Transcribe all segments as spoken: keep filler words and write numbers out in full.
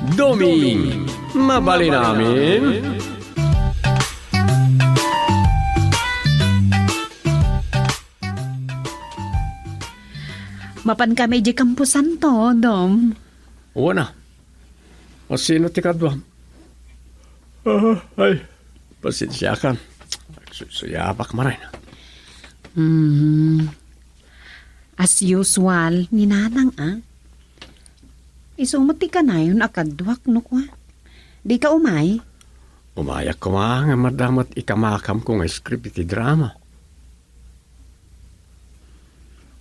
Doming, mabalin amin? Mapan kami idiay kamposanto, Dom. Wen a. Asino ti kaduam? Ah, ay, pasensiakan. Agsuysuyabak manen. Mhm. As usual, ni Nanang, a? Isu met ti kanayon a kaduak no kua. Dika umay? Umayak koma, ngem adda met ikamakam ko nga script iti drama.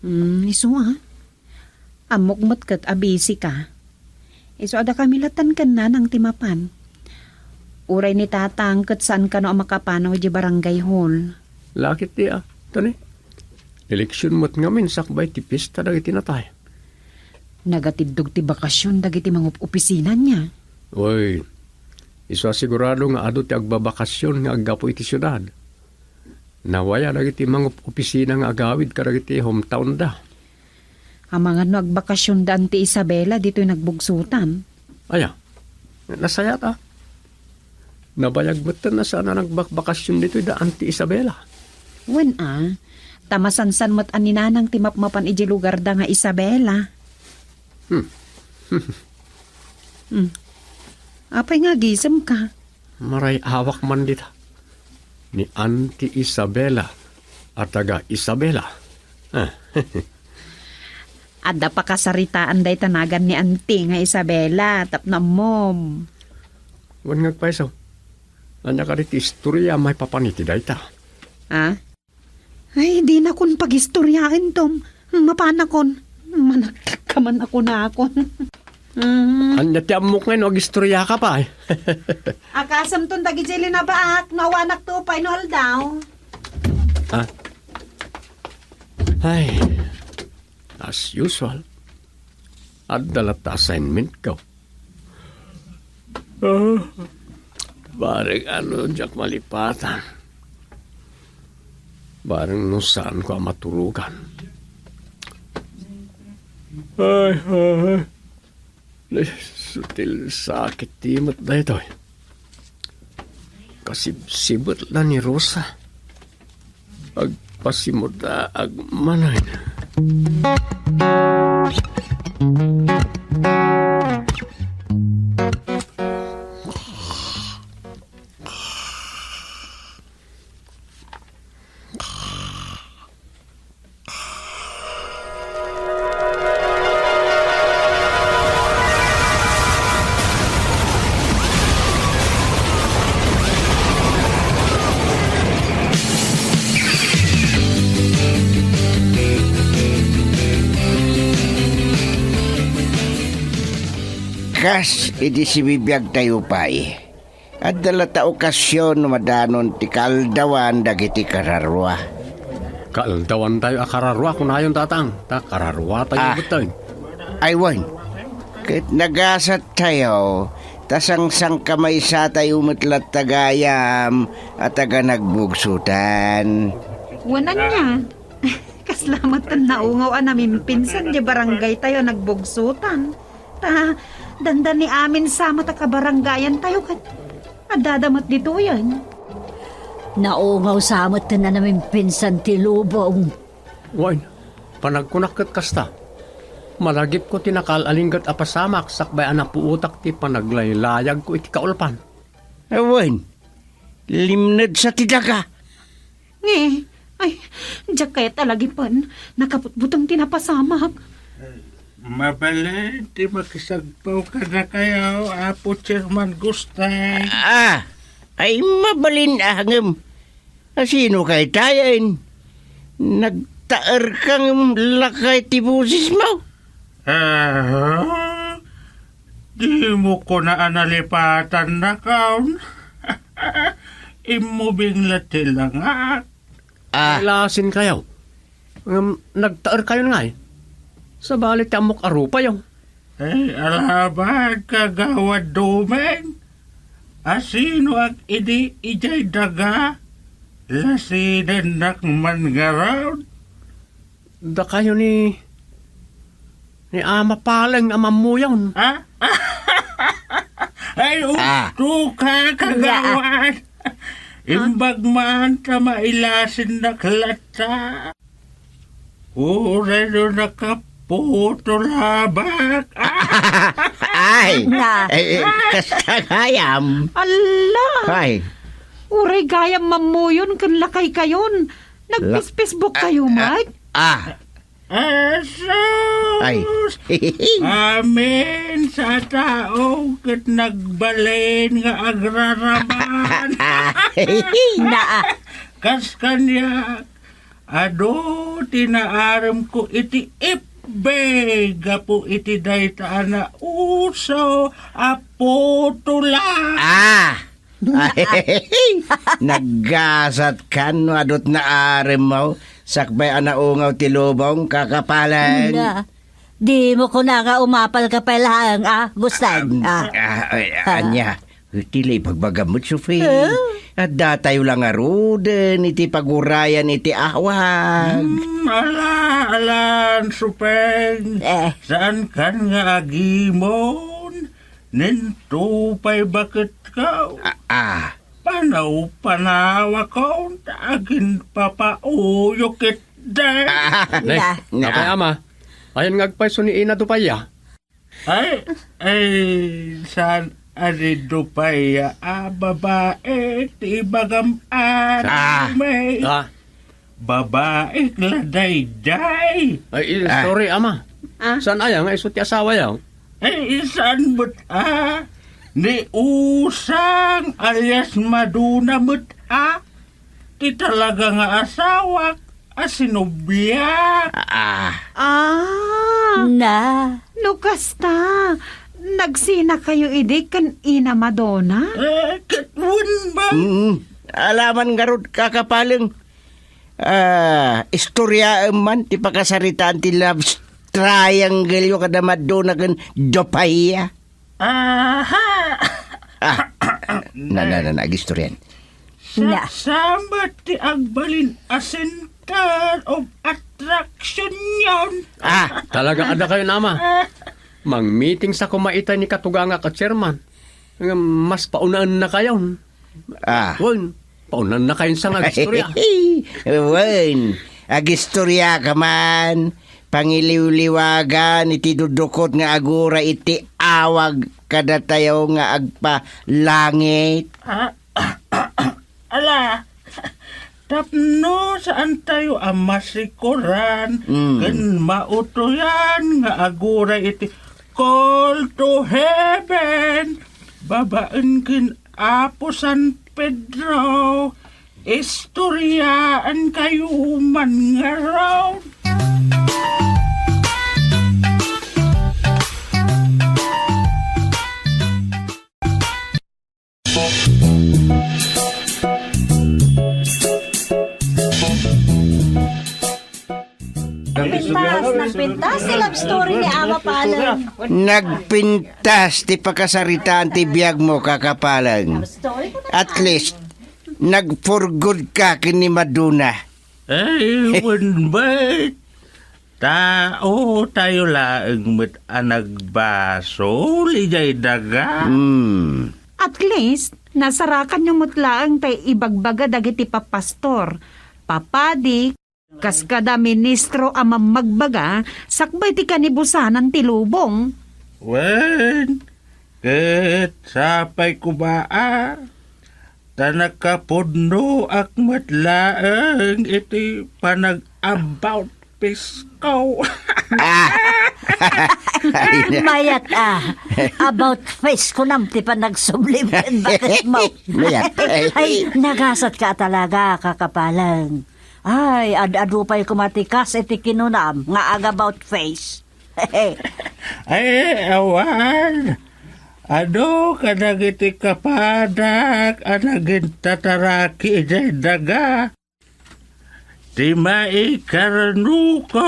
Hmm, isu a. Ammok met ket a busy ka. Isu a dakami latta ken Nanang ti mapan. Uray ni Tatang ket saan kano a makapanaw idiay barangay hall. Lakit ti a, tani. Eleksion met ngamin sakbay ti pista dagiti natay. Nagatiddog ti bakasion dagiti mangup-opisina niya. Oy, isu a sigurado nga adu ti agbabakasion nga aggapu iti siudad. Nawaya dagiti mangup-opisina nga agawid kadagiti hometown da. Amangan no agbakasion da Auntie Isabela ditoy Nagbugsutan. Aya, nasayaat a. Nabayag metten a saan a nagbakbakasion ditoy da Auntie Isabela. Wen a, ta masansan met a ni Nanang ti mapmapan idiay lugar da nga Isabela. Hmm. Hmm. Apay nga agisemka? Maray-awak man dita. Ni Auntie Isabela a taga Isabela. Ah. Adda pakasaritaan dayta nagan ni Auntie nga Isabela, tapno ammom. Wen nga agpayso. Ania kadi ti istoria a maipapan iti dayta? Ah? Ay, dinakon pagistoriaen, Tom. Mapanakon. Manakka man a kunakon. Mm. Ania ti ammok ngay no agistoriaka pay? Akasamton dagiti linabaak, no awanak to pay no aldaw. Ah? Ay, as usual, adda latta assignment ko. Ah, bareng ano diak malipatan. Bareng no saanko a maturogan. Ay, ay. Ay, sutil sakit ti met daytoy. Kasibsibet la ni Rosa. Agpasimudaag manen. Kas idi sibibiagtayo pay, adda latta okasion no madanon ti kaaldawan dagiti kararua. Kaaldawantayo a kararua, kunayon, Tatang, ta kararuatayo Ah. Betten. Ay, wen. Ket nagasattayo, ta sangsangkamaysatayo met latta gayam a taga Nagbugsutan. Wen ania? Kasla met ti naungaw a namimpinsan di barangaytayo a Nagbugsutan. Ta, dandani amin sa met a kabarangayantayo ket addada met ditoyen. Naungaw sa met ti namimpinsan ti lubong. Wen, panagkunak ket kasta. Malagipko ti nakaal-alingget a pasamak sakbay a napuotak ti panaglaylayagko iti kaulpan. Wen, limnedsa ti daga. Nge, ay, diak kayat a lagipen. Nakaputbuteng ti napasamak. Mabalin ti makisagpaw kadakayo, Apo Chairman Gustay. Ah, ay mabalin a ngem. Asino kay tayen? Nagtaerka ngem lakay ti bosesmo? Ah, dimo kuna a nalipatannakon. Immubing la ti langak. Ah. Lasinkayo. Ngem nagtaerkayon ngay. Sabali ti ammok a rupayo. Ay, alabad, Kagawad Doming. Asinoak idi idiay daga? Lasidennak man ngarud. Dakayo ni, ni Ama Paleng a mammuyon. Ha? Ay, Ah. usto ka, kagawad. Imbag man ta mailasinnak latta. Uray no nakaputol a bak. Ah! Ay! Na. Eh, eh, kasta gayam. Ala! Ay. Uray gayam mammuyon ken lakaykayon. Nagpis-Facebook kayo, ah, Mike? Ah. Asus! Ay. Amin sa tao ket nagbalin nga agraraman. Na. Kas kaniak, adu ti naaremko iti F B gapu iti dayta a nauso a putola. Ah! Ay, naggasat kan no adut naaremmo, sakbay a naungaw ti lubong, kakapalen. Na, dimo kuna nga umapal ka pay laeng, ah, Gustan? Ah. Ah, ay, Ah. anya, iti la ibagbagam met, Supeng. Ah. Adda tayo la ngaruden iti pagurayan iti awag. Hmm, ala, alan, Supeng. Eh. Saan kan nga agimon? Ninto pay baketko. Ah, ah. Panaw-panawakon ta aginpapauyo ketdi. Ah, Nay, na. Apay, Ama? Ayan nga agpayso ni Ina Dupaya? Ay, ay, saan a ni Dupaya a babae ti ibagam, Ah. Ate May? Ah. Babaek la daydiay. Ay, Ah. sorry, Ama. Ah? Saan aya nga isu ti asawa yaw? Ay, saan met, ah? Ni Usang alias Maduna met, ah? Ti talaga nga asawak a sinubiak. Ah. Ah. Na. No kasta, nagsina kayo idi ken Ina Madonna? Eh, ket wen man. Mm. Alaman ngarud, kakapaleng. Ah, istoryaem man ti pakasaritaan ti love s-, triangle yo kada Madonna ken Dopaya. Aha! Ah, na, na, na, na, agistoryan. Na. Sa, sa met ti agbalin a center of attraction yon. Ah! Talaga, adda kayo, Ama. Mang-meeting sa kuma itay ni katugangak a chairman. Nga mas paunaen na kayon. Ah. Wen, paunan na kayon sa nga agistorya. Wen, agistorya ka man. Pangiliwliwagan iti dudukot nga agura iti awag kadatayo nga agpalangit. Ah, ala, tapno saan tayo a masikoran Mm. ken mautoyan nga aguray iti call to heaven babaen ken Apo San Pedro, istoryaan kayo man ngarud. Nagpintas, nagpintas ti love story ni Ama Paleng. Nagpintas ti pakasaritaan ti biagmo, kakapaleng. Love story ko na. At least, nagpurgod ka ken ni Maduna. Ay, wen met. Tao tayo laeng met a nagbasol idiay daga. Hmm. At least, nasarakanyo met laeng tay ibagbaga dagiti papastor, papadi, kas kada ministro a mammagbaga sakbay ti kanibusanan ti lubong. Wen, ket sapay koma a, ta nakapudnoak met laeng iti panag-about face ko. Ah! Ay, na- Mayat a. About face ko nam ti panagsublim ken baketmo. Mayat. Ay, nagasat ka talaga, kakapaleng. Ay, ad-adu pay kumatikas iti kinunam nga ag-about face. Ay, awan. Adu kadagiti kapadak a nagintataraki idiay daga. Ti maikarnoko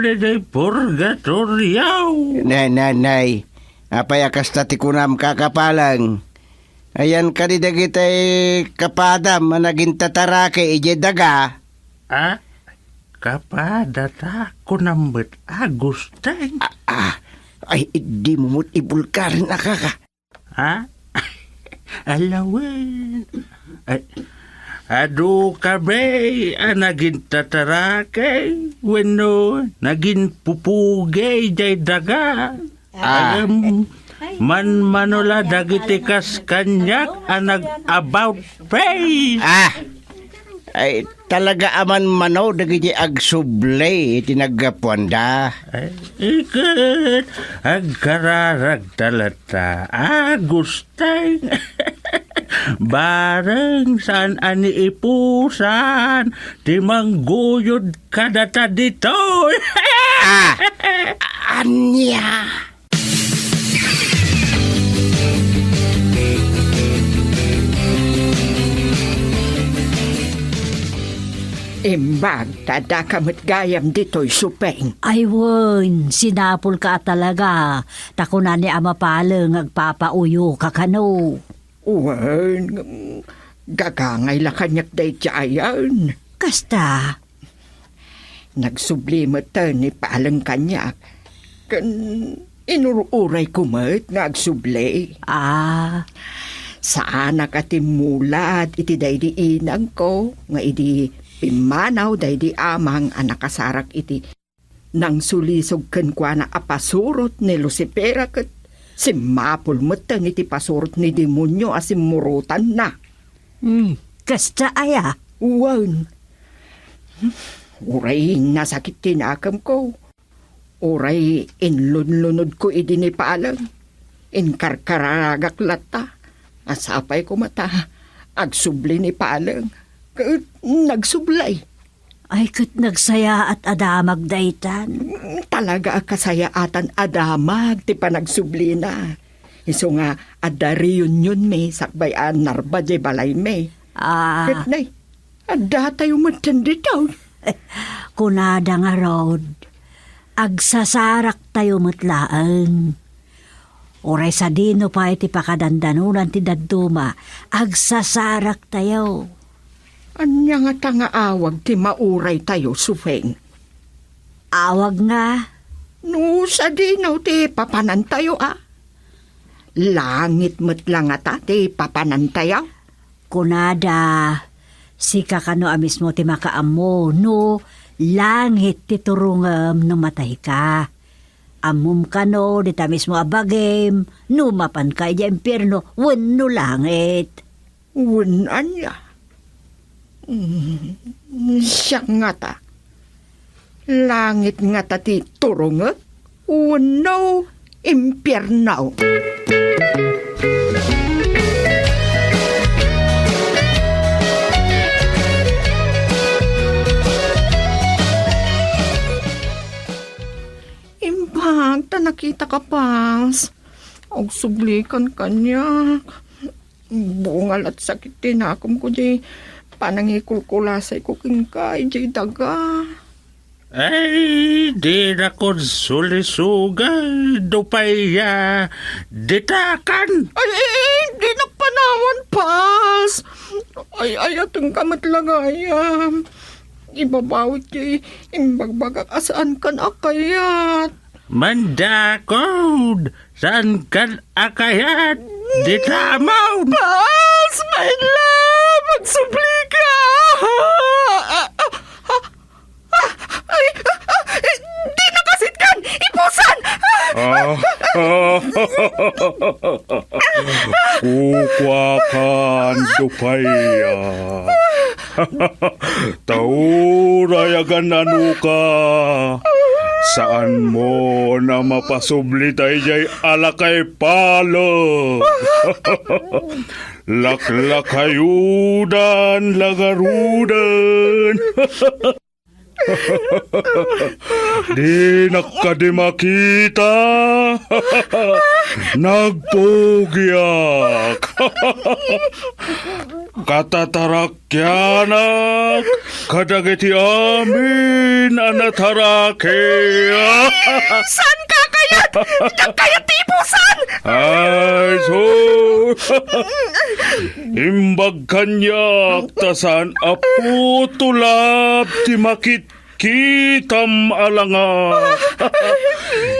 idiay purgatorio. Nay, nay, nay. Apay a kasta ti kunam, kakapaleng? Ayan kadi dagiti kapadam a nagintataraki idiay daga. Ah? Kapadata, kunam met, Agustin. Ah, ah. Ay, dimo met ibulgaren a, kaka. Ha? Alawen. Ay, adu ka, bay, a nagintatarake wenno naginpupugi jay daga. Ah. Ngem, manmano la dagiti kas kaniak a nag-about face. Ah. Ay, talaga a manmano dagiti agsubli iti naggapuanda. Ay, iket, agkararagta latta. Ah, Agusteng. Bareng saan a ni ipusan ti mangguyod kadata ditoy. Ah, ania? Imbag ta addaka met gayam ditoy, Supeng. Ay wen, sinapulka a talaga, ta kuna ni Ama Paleng nga agpapauyoka kano. Wen, gagangay la kaniak daydiayen. Kasta? Nagsubli met ni Paleng kaniak, ken inur-urayko met nga agsubli. Ah. Saanak a timmulad iti daydi inangko nga idi pimmanaw daydi amang a nakasarak iti nangsulisog kenkuana a pasurot ni Lucifer, ket simmapul metten iti pasurot ni demonio a simmurotanna. Hmm, kasta aya? Wen. Uray nasakit ti nakemko. Uray inlunlunodko idi ni Paleng. Inkarkararagak latta. Sapay koma ta agsubli ni Paleng. Ket nagsubli. Ay, ket nagsayaat a damag daytan. Talaga a kasayaatan a damag ti panagsublina. Isu nga adda reunionmi sakbay a narba diay balaymi. Ah. Ket nay, addatayo met ditoy. Kunada ngarud, agsasaraktayo met laeng. Uray sadino pay ti pakadandanonan ti dadduma, agsasaraktayo. Ania ngata nga awag ti mauraytayo, Supeng? Awag nga? No sadino ti papanantayo, a? Langit met la ngata ti papanantayo? Kunada, sika kano a mismo ti makaammo no langit ti turongem no matayka. Ammom kano dita mismo a bagim no mapanka idiay impierno wenno langit. Wen ania? Mm, siak ngata. Langit ngata ti turongek wenno impierno? Imbag ta nakitaka, Pals. Agsublikan kaniak. Bunga la't sakit ti nakemko diay panangikulkulasayko kenka idiay daga. Ay, dinakon sulisogay, Dupaya, ditakan. Ay, ay, ay, dinak panawan, Pals. Ay, ayatenka met la gayam. Ibabawit ti imbagbagak a saankan a kayat. Mandakod, saankan a kayat, ditamon. Pals, my love, agsublika. Ay, ah, ah, eh, di nakasitkan, ipusan. Ah, ah, kukuakan, Dupaya. Ta uray agan-anoka, saanmo a mapasubli daydiay a lakay paleng. Laklakayodan la garuden. Dinak kadi makita. Nagpugiak. Katatarakkianak kadagiti amin a nataraki. Saan ka kayat? Diak kayat ti ipusan! Ay, sus! Imbag kaniak ta saan a putulab ti makitkitam a langa.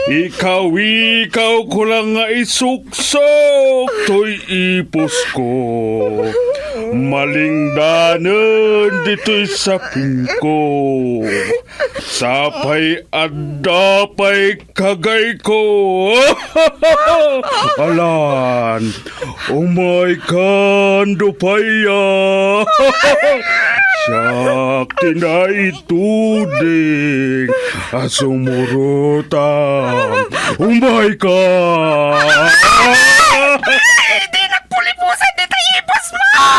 Ikaw-ikaw ko lang nga isuksok ditoy ipusko. Malingdanen ditoy sapingko. Sapay adda pay kagayko. Alan, umay kan Dupaya. Siak ti naituding a sumurotam. Umay ka. Ay, di nagpulipusan dita ipos mo! Ay!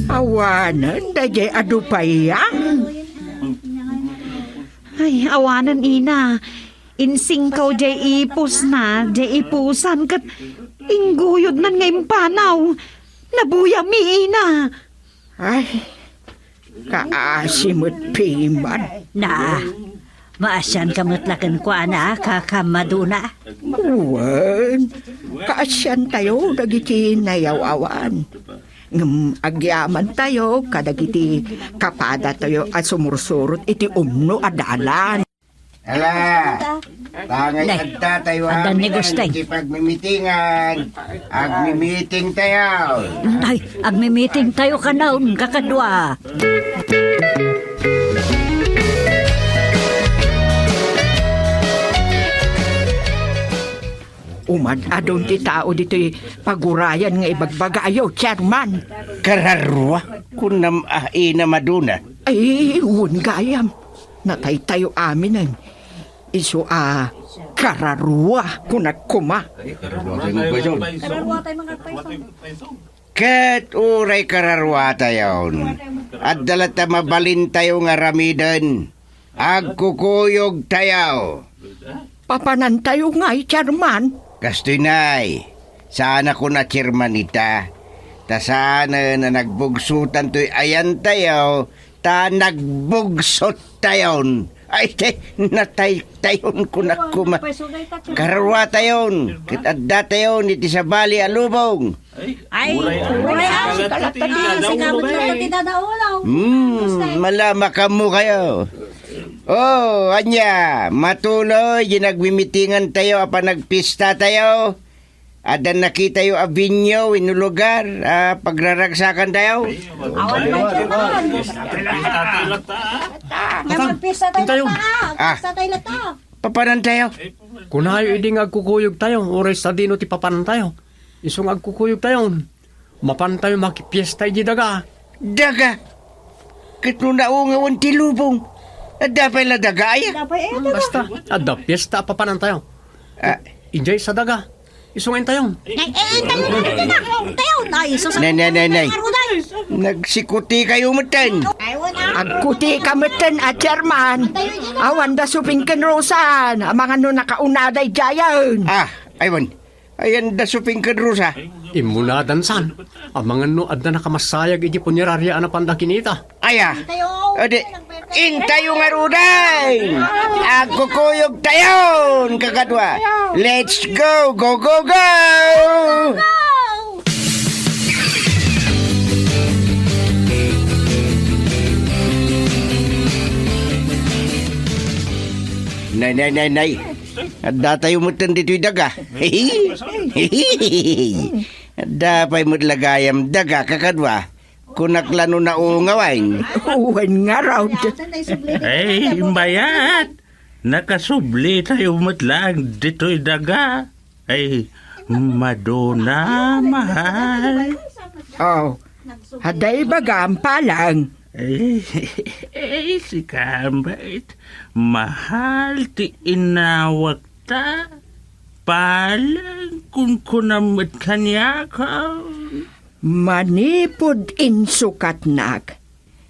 Awanen, daydiay a Dupaya. Ay, awanen, ina. Insingkaw diay ipusna, diay ipusan, ket ingguyodnan nga impanaw. Nabuyami, ina. Ay, kaasi met piman. Na, maasianka met la kenkuana, Kaka Maduna? Wen, kaasiantayo dagiti nayaw-awan. Ngem agyamantayo kadagiti kapadatayo a sumursurot iti umno a dalan. Ala, tangay. Nay, adda tayo adda ni amin Gusteng. Iti pagmimitingan. Agmimiting tayo. Ay, agmimiting tayo kanon, kakadua. Umad-adun ti tao ditoy pagurayan nga ibagbagayo, Chairman. Kararua, kunam a ina Maduna. Ay, wen gayam. Nataytayo aminen. Isu a kararua, kunak koma. Ket uray kararuatayon, adda latta mabalintayo nga aramiden. Agkukuyogtayo. Papanantayo ngay, Chairman? Kastoy nay, saan a kuna Chairman ita. Ta saanen a nagbugsotan toy ayantayo, ta nagbugsottayon. Ay, te, nataytayon kunak koma. Kararuatayon, ket addatayon iti sabali a lubong. Ay, uray, uray, ah, sika latta ti, sika latta ti dadaulo. Hmm, mala, makammo kayo. Oh, anya, matuloy di nagmimitingan tayo a panagpista tayo. Adda nakitayo a venue wenno lugar a pagraragsakan tayo. Awan man dyan. Nga magpista tayo. Intayo. Ah. Magpista tayo na ta. Papanan tayo. Kunayo idi nga agkukuyog tayo, uray sadino ti papanan tayo. Isu nga agkukuyog tayo, mapan tayo makipiesta iti daga. Daga? Ket no naungawan ti lubong, adda pay la daga aya? Adda pay, eh, daga. Basta, adda piesta a papanan tayo. Ah. Idiay sa daga. Isu nga intayon. Ay, eh, eh, tayo, tayo, tayo, tayo. Ay, sus, nay, nay, nay, nay. Nagsikuti kayo metten. Ay, wala. Agkuti ka metten, a Chairman. Awan da suping ken Rosan. Amangan no nakaunada idiayen. Ah, aywan. Ayan da suping ken Rosa. Immunadan san. Amangan no adda nakamasayag iti punerarya a napanda kinita. Aya. Adi, intayo ngaruden. Agkukuyog tayon, kakadua. Let's go, go, go, go! Nay, nay, nay, nay. Adda tayo metten ditoy daga. Adda pay met la gayam daga, kakadua. Kunak la no naungawan. Wen ngarud. Ay, bayat. Nakasubli tayo met laeng ditoy daga. Ay, Madonna, mahal. Oh, adda ibagam, Palang. Ay, ay, sika met. Mahal ti inawak ta. Palang kunkunam met kaniak. Manipud insukatnak,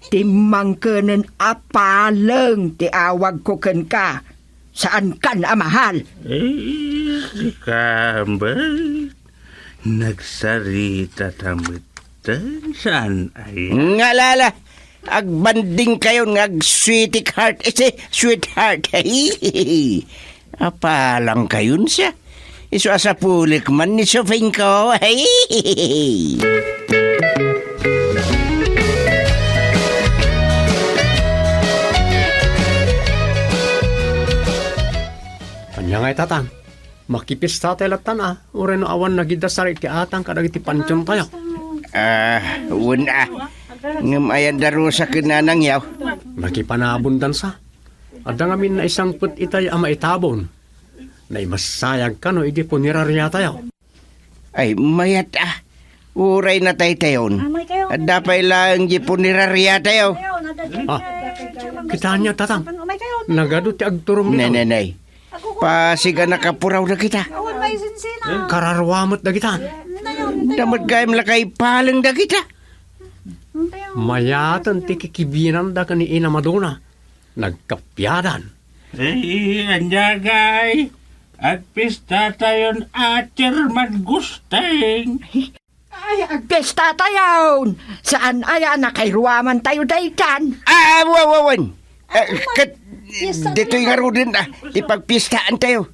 timmangkenen a Paleng ti awagko kenka, saankan a mahal. Eh, sika met, nagsarita ta metten, saan aya? Ngalala, agbanding kayon nga ag-sweetheart, eh, sweetheart. Apalangkayon siya. Isu a sapulek man ni Sofingko. Hey! Ania ngay, Tatang? Makipista tay lattan a, uray no awan nagidasar iti atang kadagiti pantiontayo. Ah, wen a. Ngem ayan da Rosa ken Nanang Yaw? Nakipanabondansa. Adda ngamin naisangpet itay a maitabon. Naimassayag kano iti punerariatayo. Ay, mayat a. Uray nataytayon. Adda pay laeng di punerariatayo. Ah, kitaenyo, Tatang. Nagadu ti agturong. Nay, nay, nay. Pasigan a kapuraw dagita. Kararua met dagita. Damet gayam la kaipaleng dagita. Mayaten ti kikibinanda ken ni Ina Madona. Nagkappiadan. Ay, ania ngay, agpistatayon a, Chairman Gusting. Ay, agpistatayon. Saan aya a nakairuamantayo daytan? Ah, wa-, wa-, wen. Eh, ket ditoy ngaruden, ah, ti pagpistaantayo.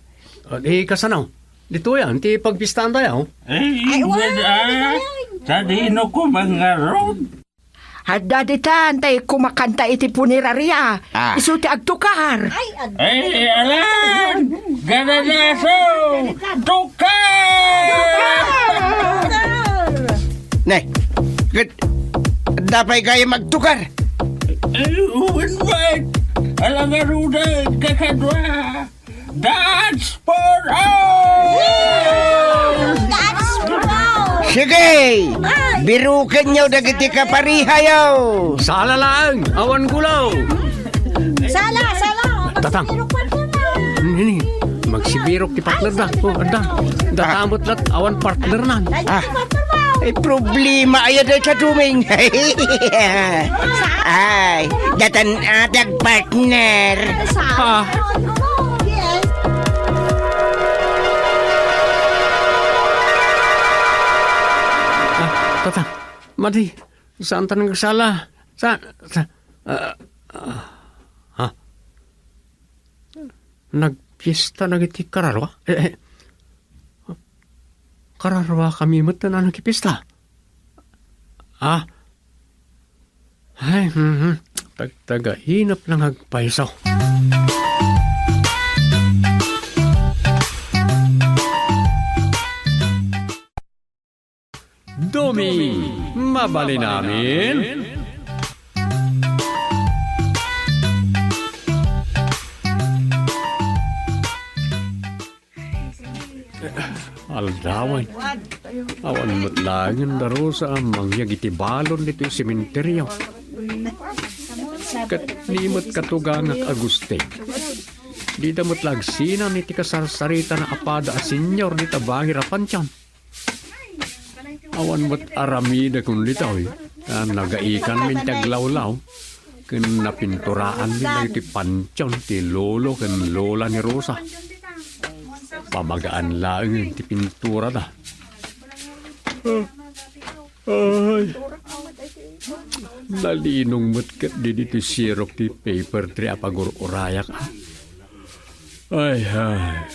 Ah, di kasano? Ditoy, ah, ti pagpistaantayo? Ay, ay, wen, ah. Sadino ko mangarud? Adda ditan, tay kumakanta iti puneraria. Ah. Isu ti agtukar. Ay, alan! Gananaso! Tukar! Ne, ket, adda pay gayam agtukar? Ay, wen met! Alangarudan, kakadua! That's for all! That's for all! Sige! Ay! Birukenyo dagiti kaparihayo! Sala laeng, awan gulaw! Sala, sala! Tatang. Magsibirok pa naman. Nini, magsibirok ti partner da. Oh, adda. Datamet lat, awan partner nan. Ay, ah. Ay, problema aya dayta, Duming. Ay, datan atag partner. Ah. Ah, Tatang, madi, saan ta nagsala? Sa, sa, ah, ah, ha? Nagpiesta dagiti kararua? Eh, eh. Kararua kami met a nagpiesta. Ah. Ay, mhm. Tagtagainep lang agpayso. Duming, mabalin amin? Aldawen, awan met laengen da Rosa a mangyeg iti balon ditoy sementerio. Ket ni met katugangak a Agustin, dida met la agsinan iti kasarsaritan a pada a senior dita bangir a pantion. Awan met aramidek kun ditoy, ta nagaikanmin ti aglawlaw, ken napinturaanmin dagiti pantion ti lolo ken lola ni Rosa. Pamagaan laengen ti pinturada. Ay, nalinong met ketdi ditoy sirok ti paper tray a pagur-urayak. Ay, ay.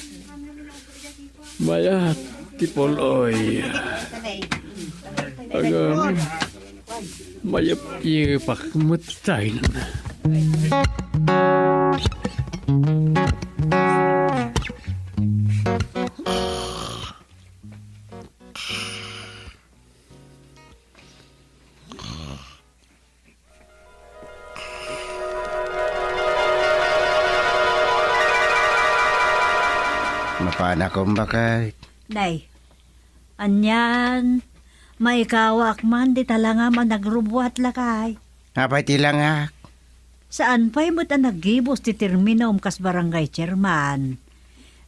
Mayat ti pul-oy. Agam, mayepyepak met tayo. Mapanakon, baket? Nay, anian, maikawak man dita langam a nagrubuat, lakay. Apay ti langak? Saan pay met a naggibus ti terminum kas barangay chairman.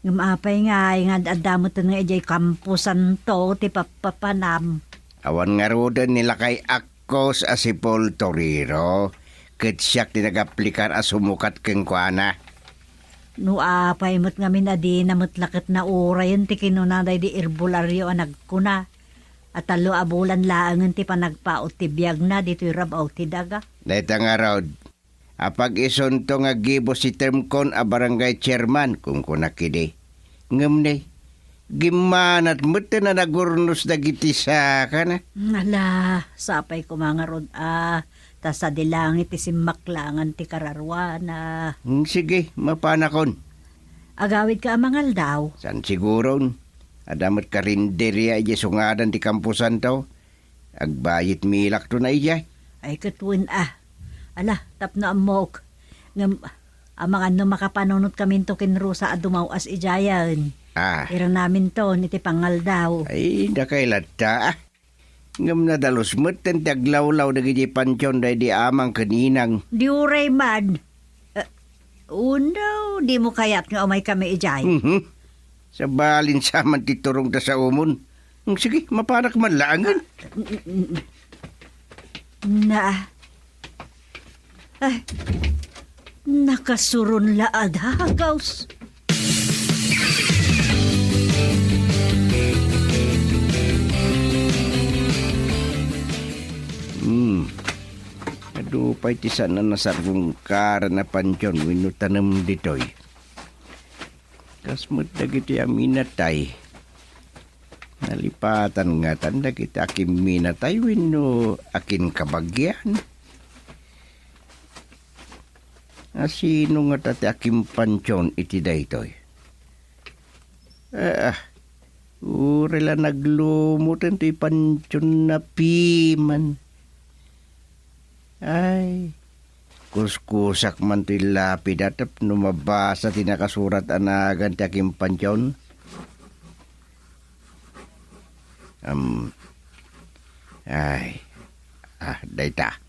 Ngem apay ngay nga ad-adda metten nga idiay kamposanto ti pappapanam? Awan ngaruden ni lakay Ak-, Kos a Sepulturero, ket siak ti nagaplikar a sumukat kenkuana. No apay met ngamin a dina met la ket naurayen ti kinuna daydi herbolario a nagkuna, a tallo a bulan laengen ti panagpaut ti biagna ditoy rab-aw ti daga. Dayta ngarud, Apag isunto nga gibu ti termkon a barangay chairman, kunkunak idi. Ngem ne, gimmanat metten a nagurnos dagiti sakana. Ala, sapay koma ngarud a, ta sadi langit ti simmaklangan ti kararuana. Hmm, sige, mapanakon. Agawidka a mangaldaw? Saan siguron. Adda met karinderia idiay sungadan ti kamposanto. Agbayit milakto na idiay. Ay, ket wen a. Ala, tapno ammok. Ngem, amangan no makapanunot kaminto ken Rosa a dumaw-as idiayen. Ah. Iranaminton iti pangaldaw. Ay, dakay latta, ah. Ngem nadalus metten ti aglawlaw dagiti pantion daydi amang ken inang. Di uray man. Eh, uno, dimo kayat nga umaykami idiay? Mhm. Sabalin sa man ti turongta sa umon. Mm, sige, mapanak man laangen. Na. Ay, nakasuron la a dagaws. Hmm. Adu pay ti saan a nasarungkaran a pantion wenno tanem ditoy. Kas met dagiti a minatay. Nalipatan ngatan dagiti akinminatay wenno akinkabagian. A sino ngata ti akinpantion iti daytoy? Ah, ah. Uray la naglumoten ti pantionna piman. Ay, kuskusak man ti lapida tapno mabasa ti nakasurat a nagan ti akinpantion. Am, ay, ah, dayta.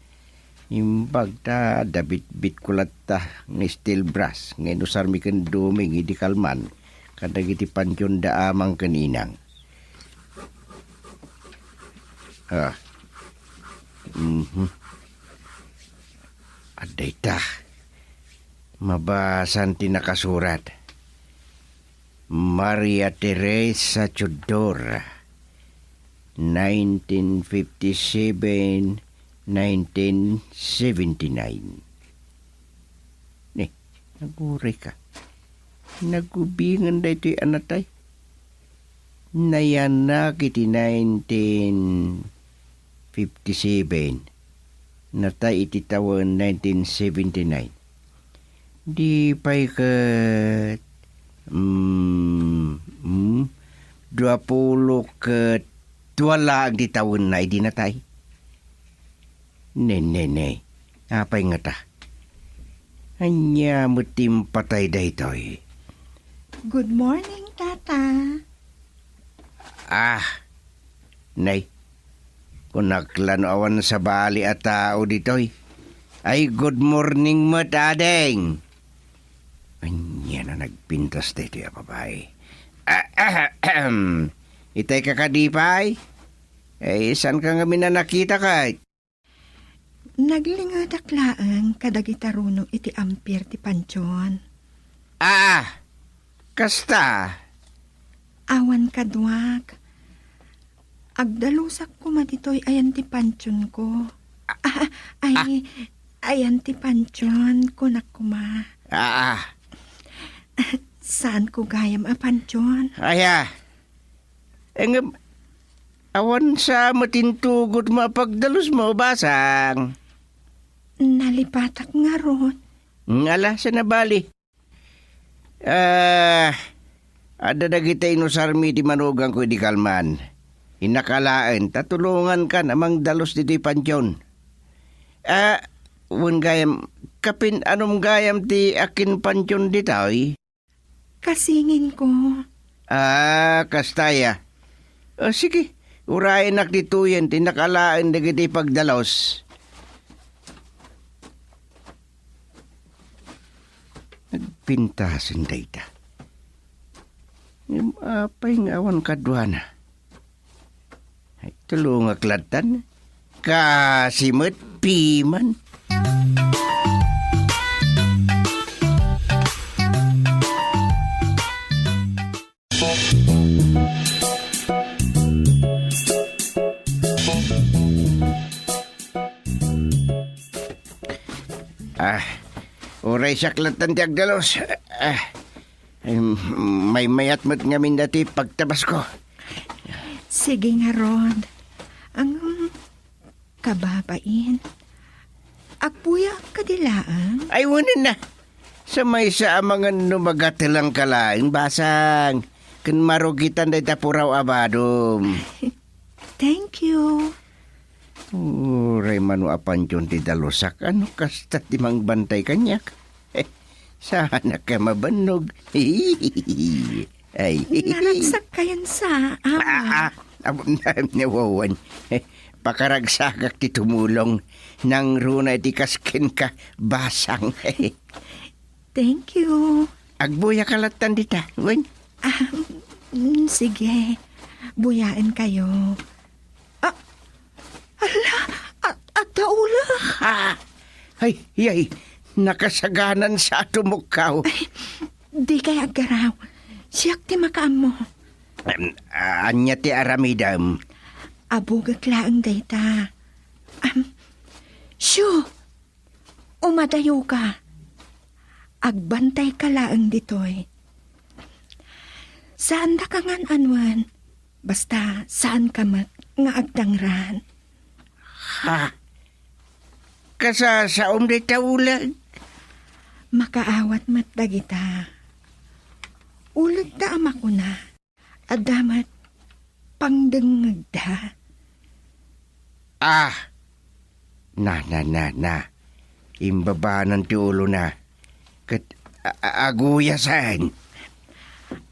Imbag ta adda bitbitko latta nga steel brush nga inusarmi ken Doming idi kalman kadagiti pantion da amang ken inang. Ah. Mhm. Adda ita. Mabasan ti nakasurat. Maria Teresa Chodor, nineteen fifty-seven, nineteen seventy-nine. Ni, naguray ka. Nagubingan daytoy a natay. Nayanak iti nineteen fifty-seven. Natay iti tawen nineteen seventy-nine. Di pay ket, mm, mm, duapulo ket dua laeng ti tawenna idi natay. Nenene, apay ngata? Ania met ti impatay daytoy? Good morning, Tata. Ah, nay, kunak la no awan sabali a tao ditoy. Ay, good morning met, ading. Ania na nagpintas daytoy a babai? Ahem. Itay ka kadi pay? Ay, saan ka ngamin a nakita kay? Naglingedak laeng kadagita runo iti ampir ti pantion. Ah, kasta? Awan kaduak. Agdalusak koma ditoy ayan ti pantionko. Ah, ay, ah. Ayan ti pantion, kunak koma. Ah, ah. Saanko gayam a pantion. Aya. Ngem, awan sa met intugot mo a pagdalus mo, basang. Nalipatak ngarud. Ngala, sa nabali. Ah, adda dagiti inusarmi ti manugangko idi kalman. Innak alaen ta tulongankan a mangdalus ditoy pantion. Ah, wen gayam, kapin-anom gayam ti akin pantion ditoy? Kasinginko. Ah, kasta aya. Ah, sige, urayenak ditoyen ti innak alaen dagiti pagdalus. Nagpintasen dayta. Ngem apay nga awan kaduana? Ay, tulongak lattan. Kasi met piman. Ah, Pay siak latta ti agdalus. Ah, em, maymayat met ngamin dati pagtabasko. Sige ngarud. Ang kababain. Agbuya kadi laeng? Ay, wen na. Sa maysa a mangan no magatelangka laeng, basang. Ken marugitan dayta puraw a badom. Thank you. Uray mano a pantion ti dalusak, ano kasta ti mangbantay kaniak? Saanak a mabannog. Ay. Naragsak kayon sa, Ama. Ah, ah, ab-, nawawan. Pakaragsakak ti tumulong. Nangruna iti kasken ka, basang. Thank you. Agbuya ka lattan dita, wen? Ah, mm, sige. Buyaen kayo. Ah, ala, at, at daula. Ah, ay, ay, nakasaganan sa tumukkaw. Ay, di kay aggaraw. Siak ti makaammo. Em, a-, anya ti aramidem? Abugek laeng dayta. Am, shoo! Umadayoka. Agbantayka laeng ditoy. Saandaka nga an-anuen, basta saanka met nga agdangran. Ha? Kasasaom dayta uleg? Makaawat met dagita. Ulegda a makuna. Adda met pangdengngegda. Ah! Na, na, na, na. Imbabanan ti ulona. Ket a-, a-, aguyasen.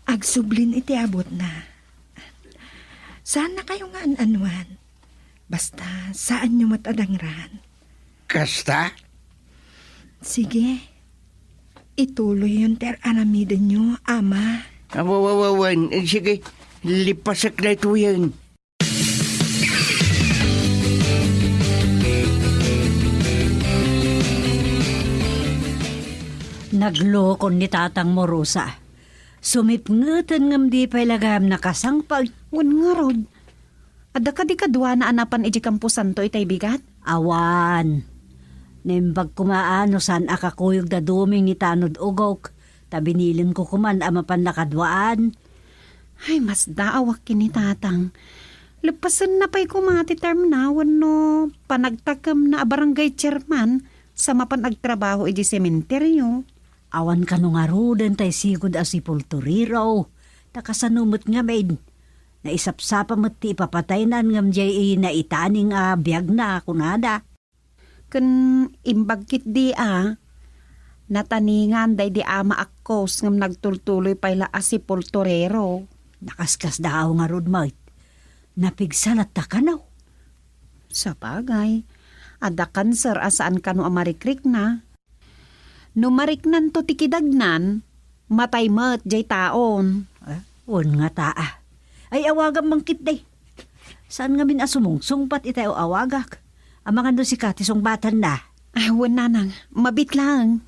Agsublin iti abutna. Saannakayo nga an-anuen. Basta, saanyo met a dangran. Kasta? Sige. Ituloyyon ti ar-aramidenyo, Ama. Awawawawan. Eh, sige. Lipasek daytoyen. Naglukon ni tatangmo, Rosa. Sumipngeten ngem di pay lagam nakasangpet. Wen ngarud, adda kadi kaduana a napan idiay kamposanto itay bigat? Awan. Naimbag koma a no saan a kakuyogda duming ni Tanod Ugok, ta binilenko koman a mapanna kaduaan. Ay, masdaawak ken ni Tatang. Leppasenna pay koma ti termna wenno panagtakemna a barangay chairman sa mapan agtrabaho idiay sementeryo. Awan kano ngaruden tay sigud a sepulturero, ta kasano met ngamin, naisapsapa met ti ipapataynan ngem diay naitaning a biagna, kunada. Ken imbag ketdi a nataningan daydi ama a kos ngem nagtultuloy pay la a sepulturero. Nakaskasdaaw ngarud met. Napigsa latta kano? Sabagay, adda kanser a saan kano a marikrikna. No mariknanto ti kidagnan, matay met jay taon. Eh, wen ngata a. Ay, awagam man ketdi. Saan ngamin a sumungsungbat itay aw-awagak? Amangan no sika ti sungbatanna. Ah, wen, nanang. Mabit laeng.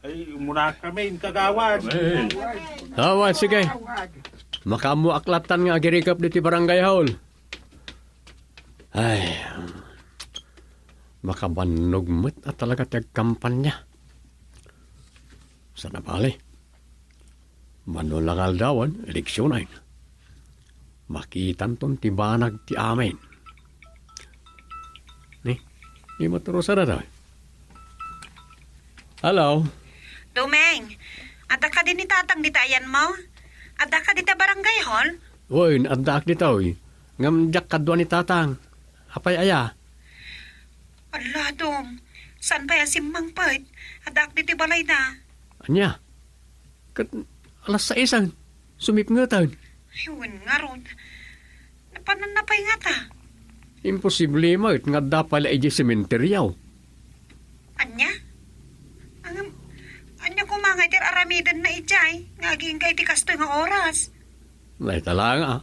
Ay, umuna kami, kagawad. Amen. Awa, sige. Makaammoak lattan nga agirikep ditoy barangay hall. Ay, makabannog met a talaga ti agkampanya. Sana bale. Mano la nga aldawen, eleksionen. Makitanton ti banag ti amin. Ni, ni maturusan na daw. Hello? Domeng, adda kadi ni Tatang dita ayanmo? Adda kadi ta barangay hall? Wen, addaak ditoy. Ngem diak kadua ni Tatang. Apay aya? Ala, Dom. Saan pay a simmangpet? Addaak ditoy balayda. Ania? Ket alas saisan, sumipngeten. Ay, wen ngarud. Napananna pay ngata? Imposible met nga adda pay la idiay sementeryo. Ania? Ngem, ania koma nga iti ar-aramidenna idiay nga agingga iti kastoy nga oras? Dayta la nga.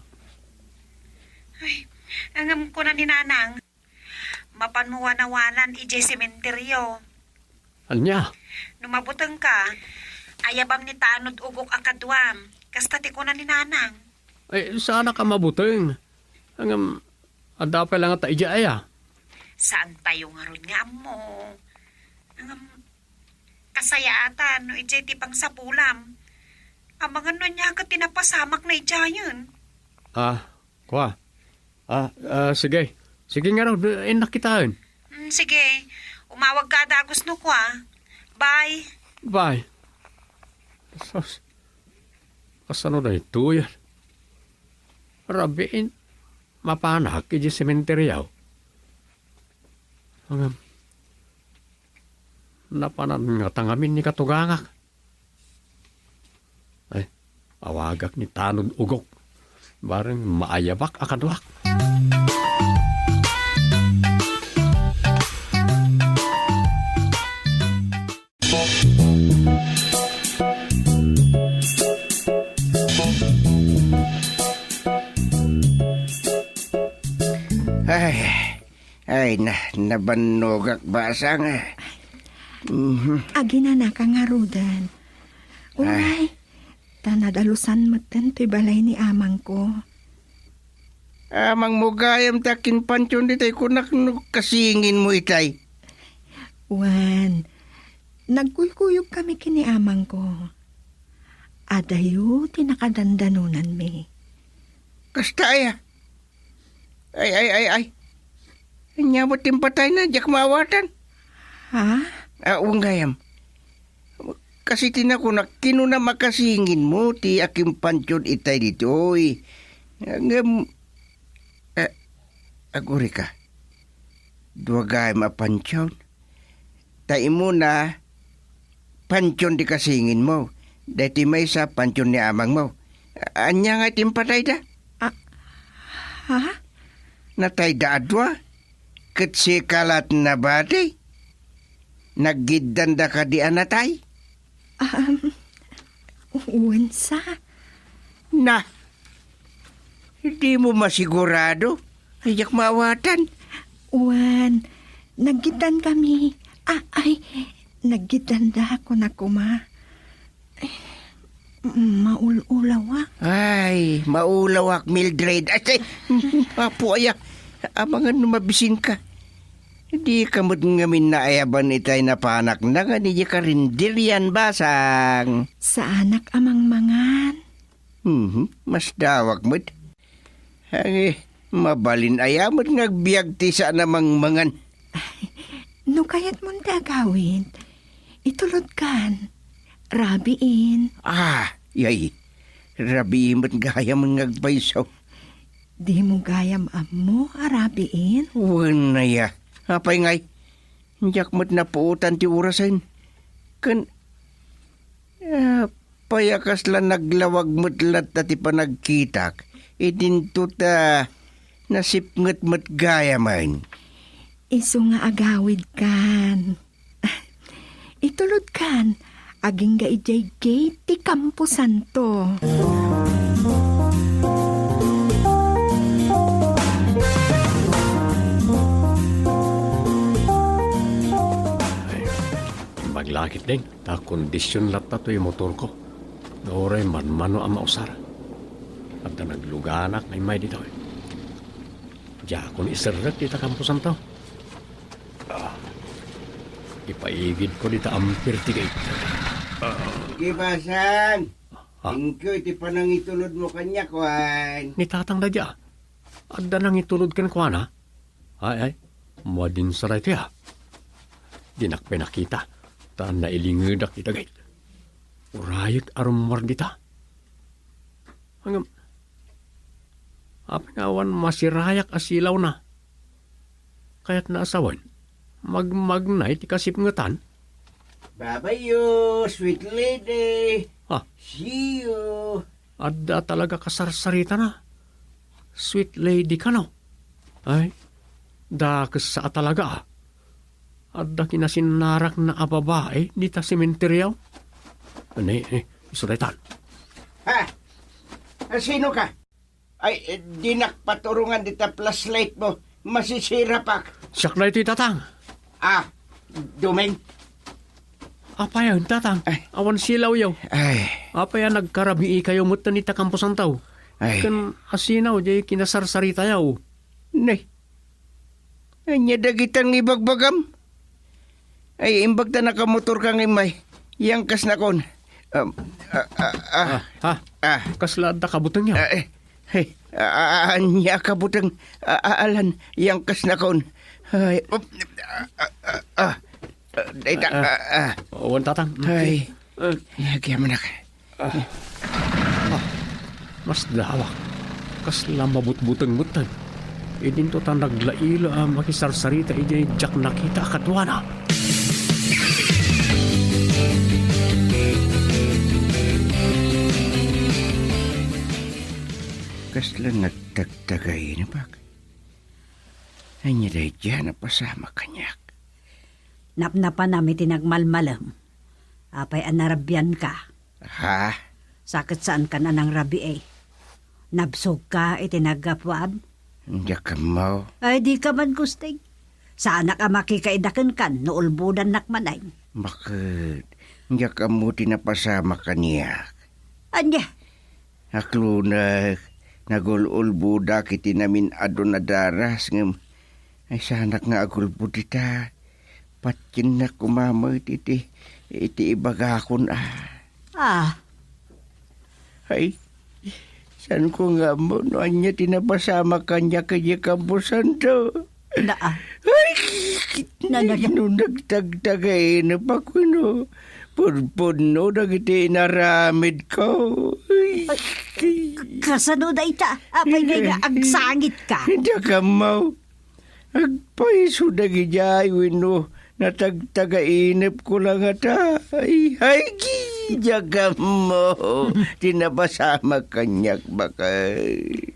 Ay, ngem kuna ni Nanang, mapanmo wanawanan idiay sementeryo. Ania? No mabutengka, Ayabam ni Tanod Ugok a kaduam. Kasta ti kuna ni Nanang. Ay, saanak a mabuteng. Ngem, adda pay la ngata idiay aya? Saantayo ngarud nga ammo. Ngem, kasayaatan no idiay ti pangsapulam. Amangan no ania ket ti napasamakna idiayen. Ah, kua. Ah, ah, sige. Sige ngarud, innak kitaen. Mm, sige. Umawagka a dagus no kua. Bye. Bye. Sus. Kasano daytoy? Rabiin, mapanak idiay sementeryo. Ngem, napanan ngata ngamin ni katugangak. Ay, awagak ni Tanod Ugok. Bareng maayabak a kaduak. Ay, ay, na, nabannogak basang. Mhm. Aginanaka ngaruden. Ay. Uray, ta nadalusan metten toy balay ni amangko. Amangmo gayam ti akinpantion ditay, kunak no kasinginmo itay. Wen, nagkuykuyogkami ken ni amangko. Adayo ti nakadandanonanmi. Kasta aya? Ay, ay, ay, ay. Ania met ti impatayna, diak maawatan. Ha? Ah, wen gayam. Kas iti nakunak, kinunam a kasinginmo ti akinpantion itay ditoy. Ngem, eh, agurika. Dua gayam a pantion. Ta imuna, pantion ti kasinginmo. Daytoy maysa, pantion ni amangmo. Ania nga ti impatayda? Ah, ha? Natayda a dua, ket sika la ti nabati. Naggiddanda kadi a natay? Um, wen sa. Na, dimo masigurado? Ay, diak maawatan. Wen, naggidankami. Ah, ay, naggiddanda, kunak koma. Ay, maul-ulawak. Ay, maulawak, Mildred. Ay, ay, apo aya. Amangan no mabisinka. Dika met ngamin naayaban itay napanakna nga idiay karinderian, basang. Saanak a mangmangan. Mhm, masdawak met. Ay, mabalin aya met nga agbiag ti saan a mangmangan. No kayatmon ti agawid, itulodkan. Rabiin. Ah, yay. Rabii met gayam nga agpayso. Dimo gayam ammo a rabiin? Wen aya. Apay ngay? Diak met napuotan ti orasen. Ken, apay a kasla naglawag met latta ti panagkitak, idinto ta nasipnget met gayamen. Isu nga agawidkan. Itulodkan, agingga idiay gate ti kamposanto. Ay, imbag la ketdin, ta kondision latta toy motorko. Nga uray manmano a mausar. Adda nagluganak nga immay ditoy. Diakon iserrek dita kamposanto. Ah, ipaigidko dita ampir ti gate. Sige, basang. Ah? Thank you iti panangitulodmo kaniak, wen. Ni tatang daydiay. Adda nangitulod kenkuana? Ay, ay. Madinsar daytoy, ah. Dinak pay nakita. Ta nailingedak ita gate. Urayek a rummuar dita. Ngem, apay nga awan masirayak a silawna? Kayatna a sawen, magmagna iti kasipngetan? Babayo, sweet lady. Ah. See you. Adda talaga kasarsaritana. Sweet lady kano? Ay, dakes a talaga, ah. Adda kinasinnarakna a babai dita sementeryo? Ni, ni, isu daytan. Ha? Sino ka? Ay, eh, dinak paturongan dita flashlight mo. Masisirapak. Siak daytoy, tatang. Ah, Dumeng. Apay, tatang? Ay. Awan silawyo. Ay. Apay a nagkarabii kayo met ita kampusantaw? Ay. Ken asino diay kinasarsaritayo? Nay. Ania dagitan nga ibagbagam? Ay, imbag ta nakamotorka nga immay. Yan kasnakon. Um, ah, ah, ah. Ah, ha? Ah. Kasla adda kabutengyo? Ah, eh. Hey, ah, ah, ania kabuteng? Ah, ah, alan, yan kasnakon. Ay, um, ah, ah, ah, ah. Ah, dayta, ah, ah. Awan, tatang. Ay. Ah. Ay, agyamanak. Ah. Ah. Masdaawak. Kasla mabutbuteng metten. Idinto ta naglaila a makisarsarita idiay diak nakita a kaduana. Kasla nagtagtagay ni Pak. Ania daydiay a napasamak kaniak? Napnapanam iti nagmalmalem. Apay a narabianka? Ha? Sa ket saankan a nangrabii. Nabsogka iti naggapuam? Diak ammo. Ay, dika man, Gusting. Saanak a makikaida kenkan no ulbodannak manen. Baket, diak ammo ti napasamak kaniak. Ania? Aklunek, nagul-ulbodak iti namin-adu a daras ngem, ay, saanak nga agulbod ita. Patiennak koma met iti, iti ibagakon a. Ah. Ay, saanko nga ammo no ania ti napasamak kaniak idiay kampusanto. Naa. Ay, Na, na, na. No nagtagtagainep a wenno pudpudno dagiti inaramidko. Ay, kasano dayta? Apay ngay nga agsangitka? Diak ammo. Agpayso dagidiay wenno natagtagainepko la ngata. Ay, ay, diak ammo. Ti napasamak kaniak, baket.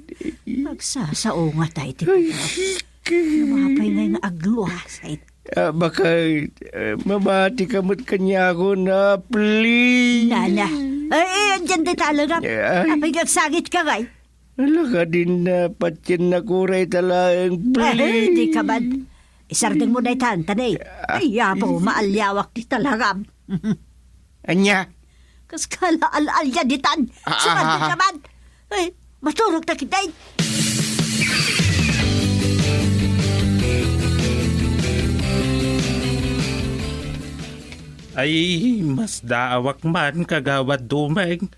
Agsasaunga tayo ti Ay, pagkaw. Apay ngay nga agluasay? Ah, baket, eh, mamatika met kaniakon, ah, please. Nana. Ay, eh, andyan di talaga. Ay. Apay nga agsangitka ngay? Ala, kadin na, patiennak uray ta laeng, Ay, please. Di ka man. Isardeng mo na itan, tani. Ah. Ay, yapo, maaliawak di talaga. Ania? Kas kala al-alya ditan. Ah, Sumandi ah, ah. Naman. Ay, maturog ta kitay. Ay, masdaawak man, Kagawad Dumeng.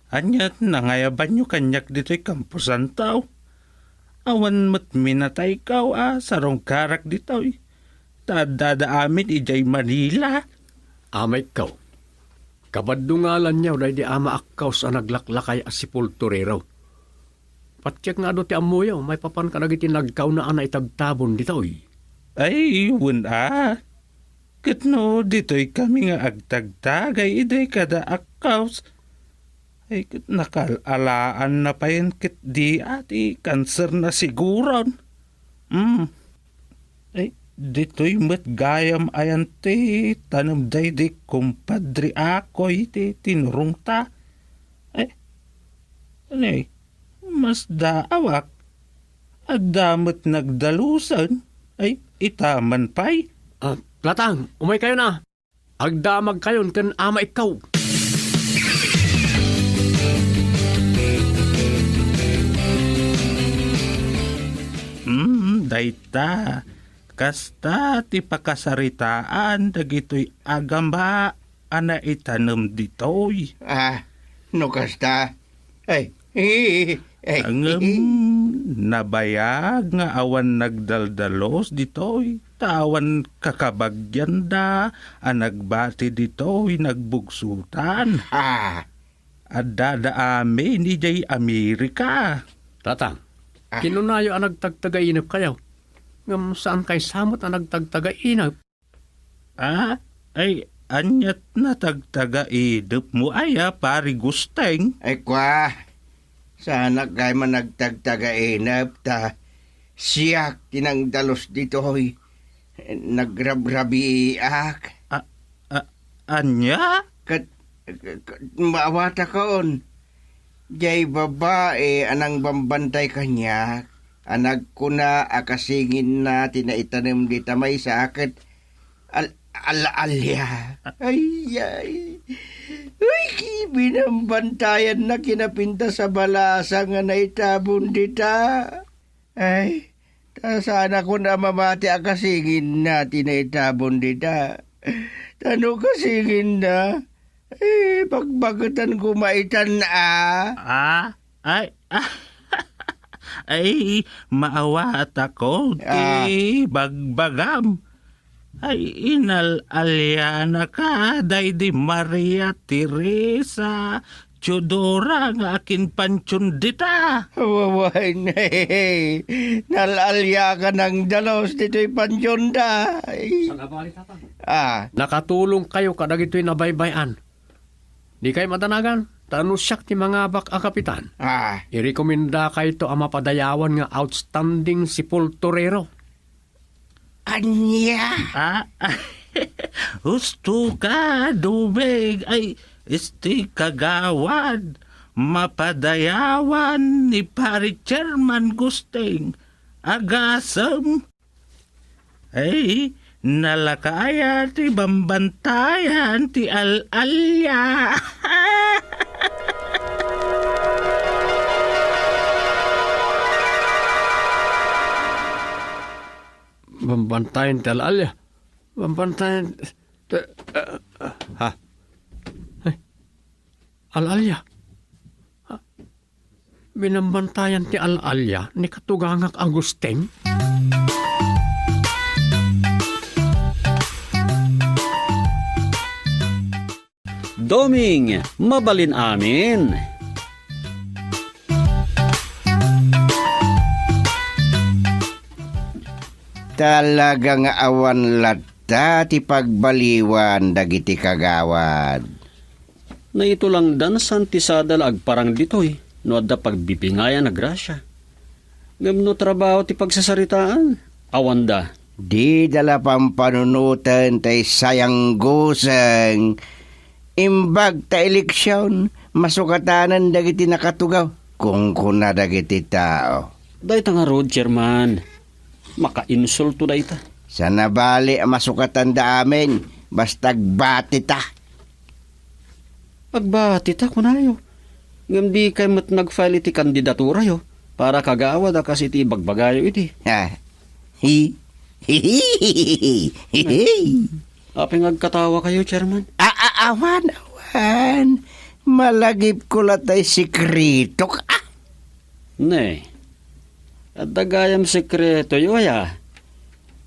Ania ti nangayabanyo kaniak ditoy kampusanto? Awan met minatayko a sarungkarak ditoy. Ta addada amin idiay Manila. Ama ikkaw, kabaddo nga alanyo daydi ama akkaws a naglaklakay a sepulturero. Patiek nga adu ti ammoyo maipapan kadagiti nagkauna a naitagtabon ditoy. Ay, wen a. Ket no ditoy kami nga agtagtagay idiay kada akkaws, ay, ket nakaal-alaanna payen ket dia ti kanserna siguron. Mm. Ay, ditoy met gayam ayan ti tanem daydi kumpadre Akoy ti tinurongta. Ay, anay, masdaawak. Adda met nagdalusen. Ay, ita man pay. Ah, Latang, umay kayo na. Agdamag kayon ken ama ikkaw. Mm, dayta. Kasta ti pakasaritaan dagitoy agama a naitanem ditoy. Ah, no kasta, Ay, eh, eh, Ngem, eh. Nabayag nga awan nagdaldalus ditoy, ta awan kakabagianda a nagbati ditoy nagbugsotan. Ah. Addada amin idiay Amerika. Tatang, Ah. Kinunayo a nagtagtagainep kayo. Ngem saan kay samot a nagtagtagainep? Ah, ay, aniat natagtagainep mo aya, Pari Gusteng? Ay, kwa, saanak gayam a nagtagtagainep ta siak ti nangdalus ditoy. Nagrabrabiiak. A-, a-, ania? Ket, ket, maawatakon. Diay babai a nangbambantay kaniak, a nagkuna a kasinginna ti naitanem dita maysa ket al-, Al-alia. Ay, ay. Uy, binambantayanna kinapintas a balasa nga naitabon dita. Ay, ta saan a kun a mamati a kasinginna ti naitabon dita. Ta no kasinginna, eh, pagbagetanko maitan a. Ah? Ay, ay, maawatakon ti Ah. bagbagam. Ay, inal-alianaka, daydi Maria Teresa, Teodora nga akin pantion dita. Wawain, nal-aliaka nang dalos ditoy pantionda. Ay. Ah. Nakatulongkayo kadagitoy nabaybay-an. Dikay madanagan, ta no siak ti mangabak a kapitan, Ah. irekomendakayto a mapadayawan nga outstanding sepulturero. Ania? Ah, husto ka, Dumeng. Ay, isti kagawad. Mapadayawan ni Pari Chairman Gusting. Agasem. Ay, nalaka aya ti bambantayan ti al-alia. Bambantayan ti al-alia? Bambantayan ti, ah, ah, ha? Ay, al-alia? Ha? Binambantayan ti al-alia ni Katugangak Agustin? Doming, mabalin amin. Talaga nga awan latta ti pagbaliwan dagiti kagawad. Naitulangdan san ti sadal agparang ditoy no adda pagbibingayan a grasia. Ngem no trabaho ti pagsasaritaan, awanda. Dida la pampanunoten tay sayangguseng. Imbag ta eleksion, masukatanen dagiti nakatugaw, kunkuna dagiti tao. Dayta ngarud, Chairman. Makainsulto dayta. Saan a bali a masukatanda amin, basta agbatita. Agbatita, kunayo. Ngem dikay met nag-file iti kandidaturayo para kagawad a kas iti ibagbagayo idi. Ha? Hi? Hi? Hi? Hi? Hi? Apay nga agkatawakayo, Chairman? A-, a-, awan, awan. Malagipko la tay sekretok. Ah! Ne, adda gayam sekretoyo aya?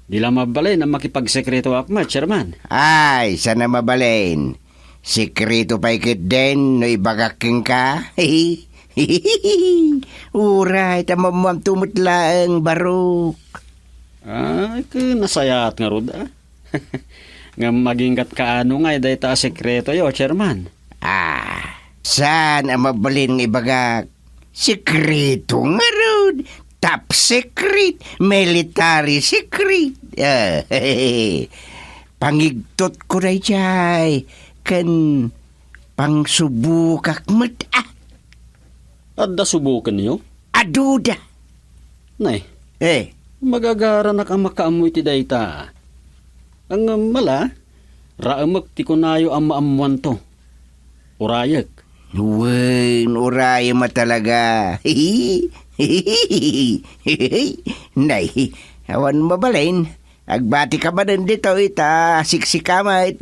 Di la mabalin a makipagsekretoak met, Chairman. Ay, saan a mabalin. Sekreto pay ketdin no ibagak kenka. Uray, ta maammoanto met laeng, barok. Ay, ket nasayaat ngarud, a. Ngem agingga't kaano ngay dayta a sekretoyo, Chairman? Ah, saan a mabalin nga ibagak? Sekreto ngarud, top secret, military secret. Ah, pangigtotko daydiay, ken pangsubokak met, ah. Adda subokenyo? Aduda. Nay, Eh. magagaranak a makaammo iti dayta. Ngem ala, raemek ti kunayo a maammoanto. Urayek. Wen, urayem a talaga. Nay, awan mabalin. Agbatika manen ditoy ta siksika met.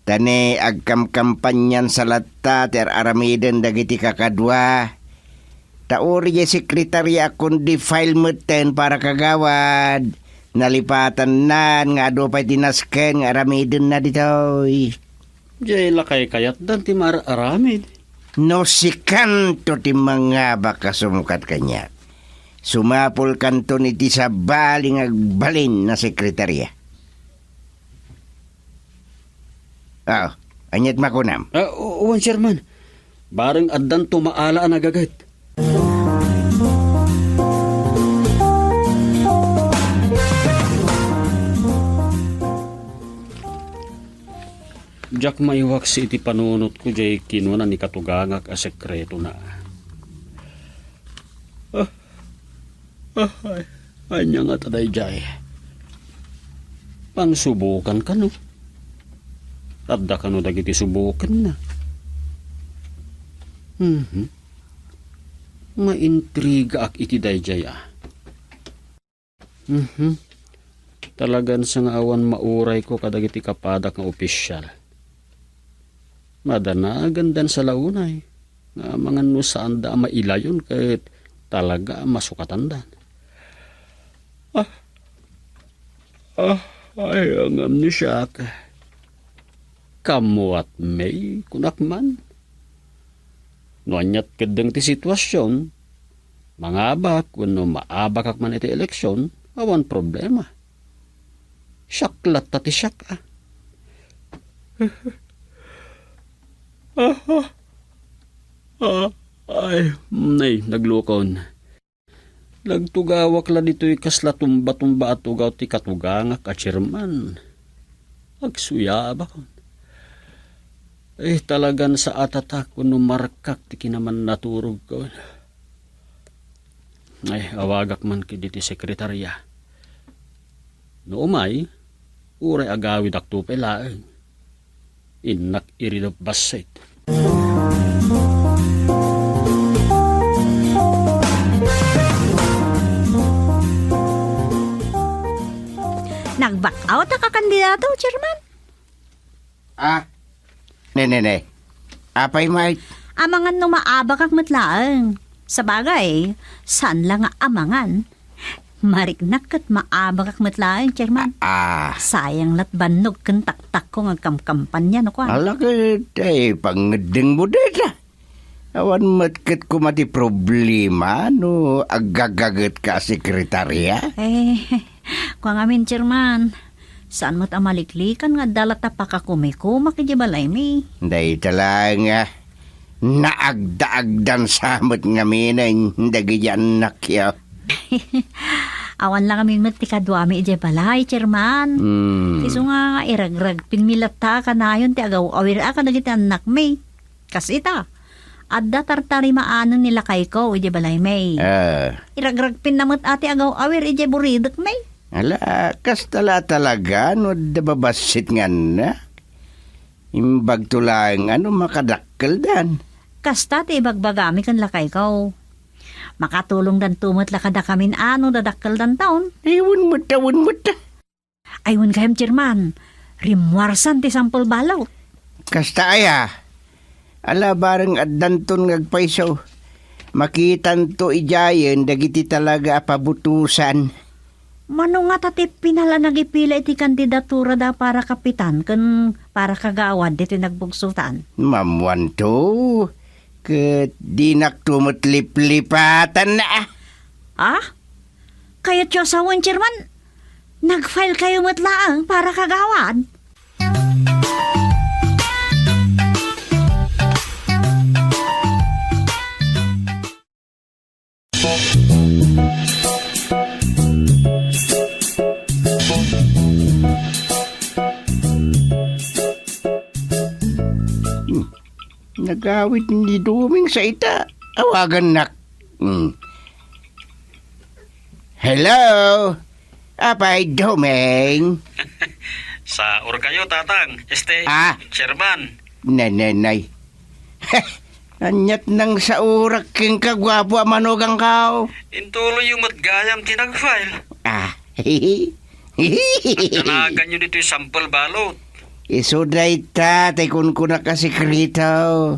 Ta ne agkamkampanyan sa latta ti ar-aramiden dagiti kakadua. Ta uray diay sekretaria a kundi file metten para kagawad. Nalipatannan nga adu pay ti nasken nga aramidenna ditoy. Diay la kaykayatdan ti mar-aramid. No sikanto ti mangabak a sumukat kaniak, sumapulkanton iti sabali nga agbalin a sekretaria. Ah, aniat makunam? Ah, u-, wen, Chairman. Bareng addanto maala a nagaget. Diak maiwaksi iti panunotko diay kinuna ni katugangak a sekretona. Ah, ah, ay, ania ngata daydiay? Pangsubukan kano? Adda kano dagiti subukanna? Mhm. Maintrigaak iti daydiay, a. Mhm. Talagan sa nga awan maurayko kadagiti kapadak nga opisyal. Madanagandan sa launay nga amangan no saanda a mailayon ket talaga a masukatandan. Ah, ah, ay, ngem ni siak. Kammuat, May, kunak man. No aniat keddeng ti situasion, mangabak wenno maabakak man iti eleksion, awan problema. Siak latta ti siak, a. Ah, ah, ah, ay, nay, naglukon. Nagtugawak la ditoy kasla tumba-tumba a tugaw ti katugangak a chairman. Agsuyabakon. Eh, talagan sa atatak wenno markak ti kinamannaturogko. Ay, awagak man kadi ti sekretarya. No umay, uray agawidakto pay laeng. Innak iridop bassit. Nag-back out a kandidato, Chairman? Ah, ne, ne, ne. Apay, Mike? Amangan no maabakak met laeng. Sabagay, saan la nga amangan. Mariknak ket maabakak met laeng, Chairman. Ah. Sayang lat bannog ken taktakko nga agkamkampanya no kuan. Ala ket, ay, pangngeddengmo dayta. Awan met ket koma ti problema no aggagagetka a sekretarya. Eh, kua ngamin, Chairman. Saan met a maliklikan nga adda latta pakakumikumak idiay balaymi. Dayta laeng a naagdaagdan sa met ngamin dagiti annakyo. Awan la ngamin met ti kaduami idiay balay, Chairman. Hmm. Isu nga iragragpinmi latta a kanayon ti agaw-awir a kadagiti annakmi. Kas ita, adda tartarimaanen ni lakayko idiay balaymi. Ah. Iragragpinna met a ti agaw-awir idiay buridekmi. Ala, kasta la talaga no adda babassit nga annak. Imbagto laeng a no makadakkeldan. Kasta ti ibagbagami ken lakayko. Makatulongdanto met la kadakamin a no dadakkeldanton. Ay, wen met, wen met. Ay, wen gayam, Chairman. Rimmuarsan ti sampol balot. Kasta aya? Ala, bareng addanton nga agpayso. Makitanto idiayen dagiti talaga a pabutosan. Mano ngata ti pinal a nagipila iti kandidaturada para kapitan ken para kagawad ditoy nagbugsotan? Mammuanto, ket dinakto met liplipatan, a. Ah? Kayatyo a sawen, Chairman? Nag-file kayo met laeng para kagawad? Hmm. Nagawid ni Doming sa ita. Awagannak. Hmm. Hello? Apay, Doming? Saor kayo, Tatang. Este, Ah. Chairman. Nanenay. Aniat nang saurak kenka, guapo a manugangko. Intuloy yo met gayam ti nag-file. Ah. Danagan yo ditoy sample ballot. Isu dayta ti kunkunak a sekreto.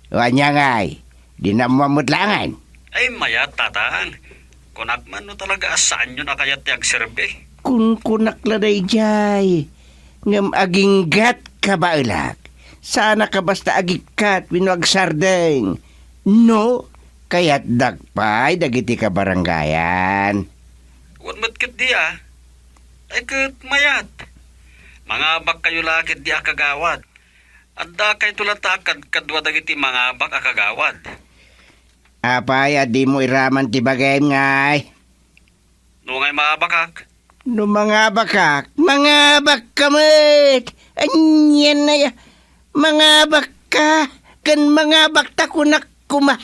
O ania ngay, di na ammo met laengen? Ay, mayat, Tatang. Kunak man no talaga a saanyon a kayat ti agserbi. Kunkunak la daydiay. Ngem aginggatka, baelak. Saanka basta agikkat wenno agsardeng. No, kayatdak pay dagiti kabarangayan. Wen met ketdi a. Ay ket mayat. Mangabak kayo la ketdi a kagawad. Adda kayto latta a kadkadua dagiti mangabak a kagawad. Apay a dimo iraman ti bagim ngay? No ngay maabakak? No mangabakak, mangabakka met! Anian aya? Mangabakka ken mangabakta kunak koma.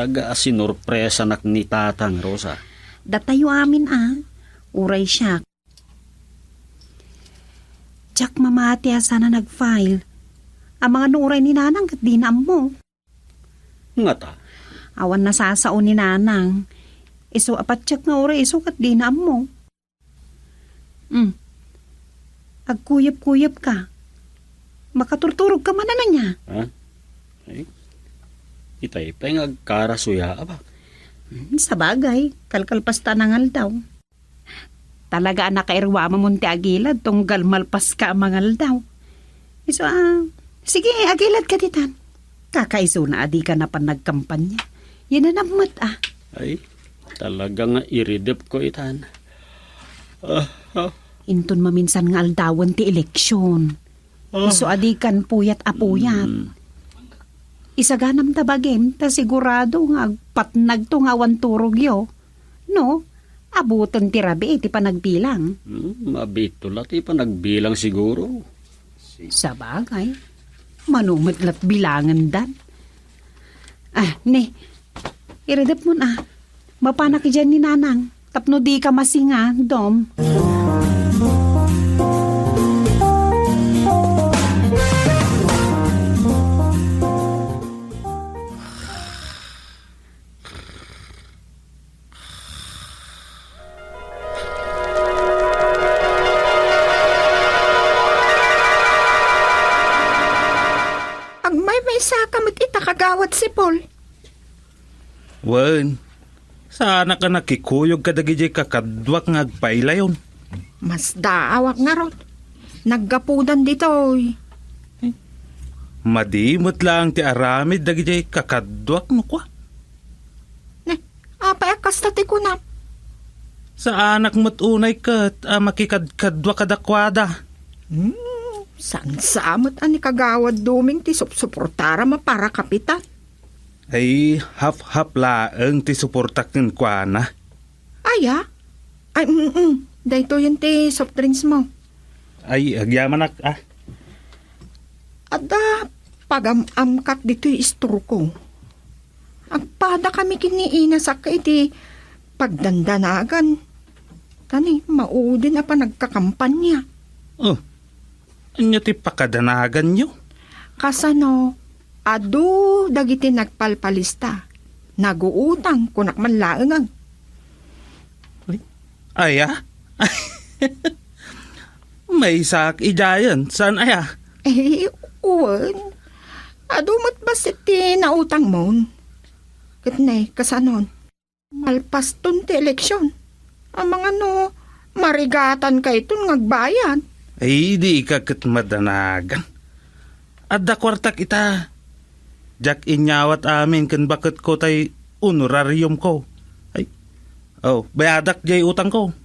Aga a sinurpresanak ni Tatang, Rosa. Datayo amin a, uray siak. Diak mamati a sana nag-file. Amangan no uray ni Nanang ket dina ammo. Ngata? Awan nasasao ni Nanang. Isu a patiek nga uray isu ket dina ammo. Hmm. Agkuyep-kuyep ka. Makaturturog ka man a nia. Ha? Ay, itay pay nga agkarasoya, aba. Hmm, sabagay, kalkalpas ta a nangaldaw. Talaga a nakairwamamon ti agilad tunggal malpas ka a mangaldaw. Isu a, sige, agilad ka ditan. Kakaisuna a di ka napan nagkampanya. Yan na nammet a. Ay, talaga nga iridep ko itan. Ah, ah. Inton maminsan nga aldawen ti eleksyon. Ah. Isu a di kan puyat a puyat. Mm. Isaganam ta bagim, ta sigurado nga agpatnagto nga awan turogyo. No, abuten ti rabii ti panagbilang. Hmm, mabitto la ti panagbilang siguro. Sabagay, mano met lat bilangendan. Ah, ne, iridepmon a. Mapanak idiay ni Nanang, tapno di ka masinga, Dom. Agmaymaysa ka met ita, Kagawad Sipol. Wen, saanak a nakikuyog kadagidiay kakaduak nga agpailayon. Masdaawak ngarud. Naggapudan ditoy. Madi met laeng ti aramid dagidiay kakaduak no kua. Ne, apay a kasta ti kunam? Saanak met unay ket a makikadkadua kadakuada. Hmm, saan-saan met a ni Kagawad Doming ti supsuportaram a para kapitan. Ay, half-half laeng ti suportak kenkuana. Aya? Ay, mm, daytoyen ti soft drinks mo. Ay, agyamanak, ah. Adda pagam-amkak ditoy istorko. Agpada kami ken ni Ina Sakka iti pagdandanagan. Kani, maudin a panagkakampanya. Oh, ania ti pakadanaganyo? Kasano, adu dagiti nagpalpalista. Naguutang, kunak man laeng. Ay, aya? Maysak idiayen, saan aya? Eh, wen. Adu met bassit ti nautangmon. Ket ne, kasanon? Malpaston ti eleksyon. Amangan no marigatanka iton nga agbayad. Ay, di ka ket madanagan. Adda kuartak ita. Diak inyawat amin ken baketko tay honorariumko. Ay, oh, bayadak jay utangko.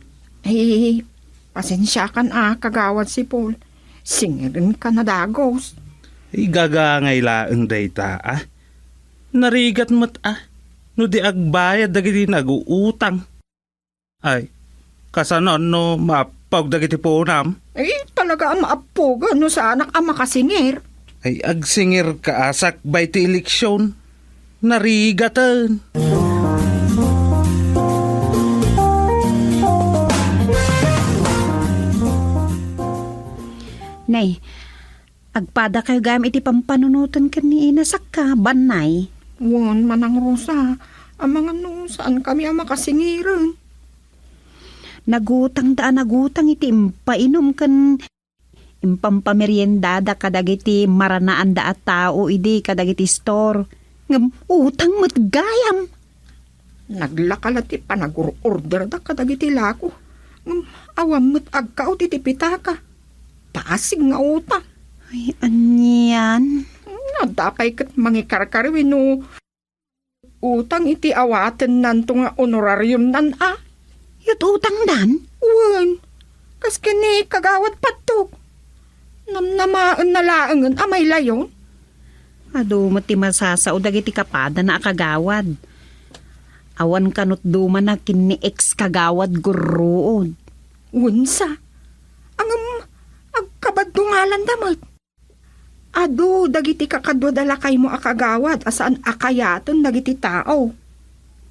Ay, pasensiakan a, Kagawad Sipol. Singirenka na dagus. Ay, gagangay laeng dayta, ah. Narigat met, ah, no di agbayad dagiti naguutang. Ay, kasanon no maappog dagiti punam? Ay, talaga a maappogen no saanak a makasingir. Ay, agsingirka a sakbay ti eleksyon. Narigaten. Nay, agpadakayo gayam iti pampanunoten ken ni Ina Sakka, bannay. Wen, Manang Rosa, amangan no saankami a makasingiren. Nagutangda a nagutang iti impainum ken impampameriendada kadagiti maranaanda a tao idi kadagiti store. Ngem utang met gayam. Naglaka la ti panagur-orderda kadagiti lako. Ngem awan met agkaut iti pitaka. Pasig nga utang. Ay, anian? Adda pay ket mangikarkari wenno utang iti awatennanto nga honorariumnan a? Ket utangdan? Wen, kas ken ni Kagawad Pattok. Namnamaenna laengen a mailayon. Adu met ti masasao dagiti kapadana a kagawad. Awan kanut dumana ken ni ex-kagawad Gurruod. Wensa? Ngem agkabaddo ngalanda met. Adu dagiti kakaduada lakaymo a kagawad a saan a kayaten dagiti tao.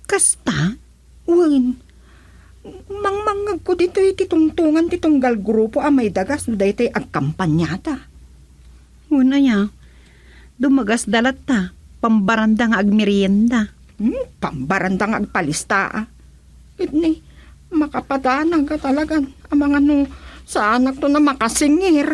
Kasta? Wen, mangmangngegko ditoy ti tungtongan ti tunggal grupo a maidagas no daytoy agkampaniata. Wen aya, dumagasda latta, pambaranda nga agmerienda. Hmm, pambaranda nga agpalista, a. Ket ni, makapadanag a talagan, amangan no saanakto a makasingir.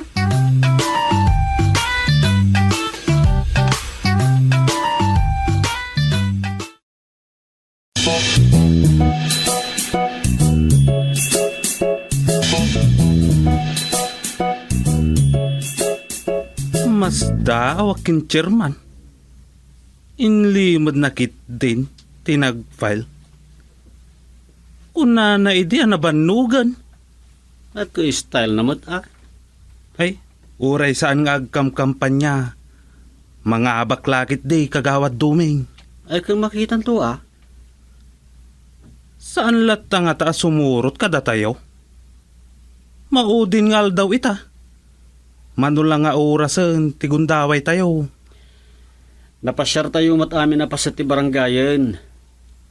Masdaaw a ken chairman. Inlimedna ketdin ti nag-file. Kunana idi a nabannogen. Ket style na met, a. Ay, uray saan nga agkamkampania, mangabak la ketdi, Kagawad Duming. Ay, ket makitanto, a. Saan latta ngata a sumurot kadatayo? Maudin nga aldaw ita. Mano la nga orasen ti gundawaytayo. Napasiartayo met amin a paset ti barangayen.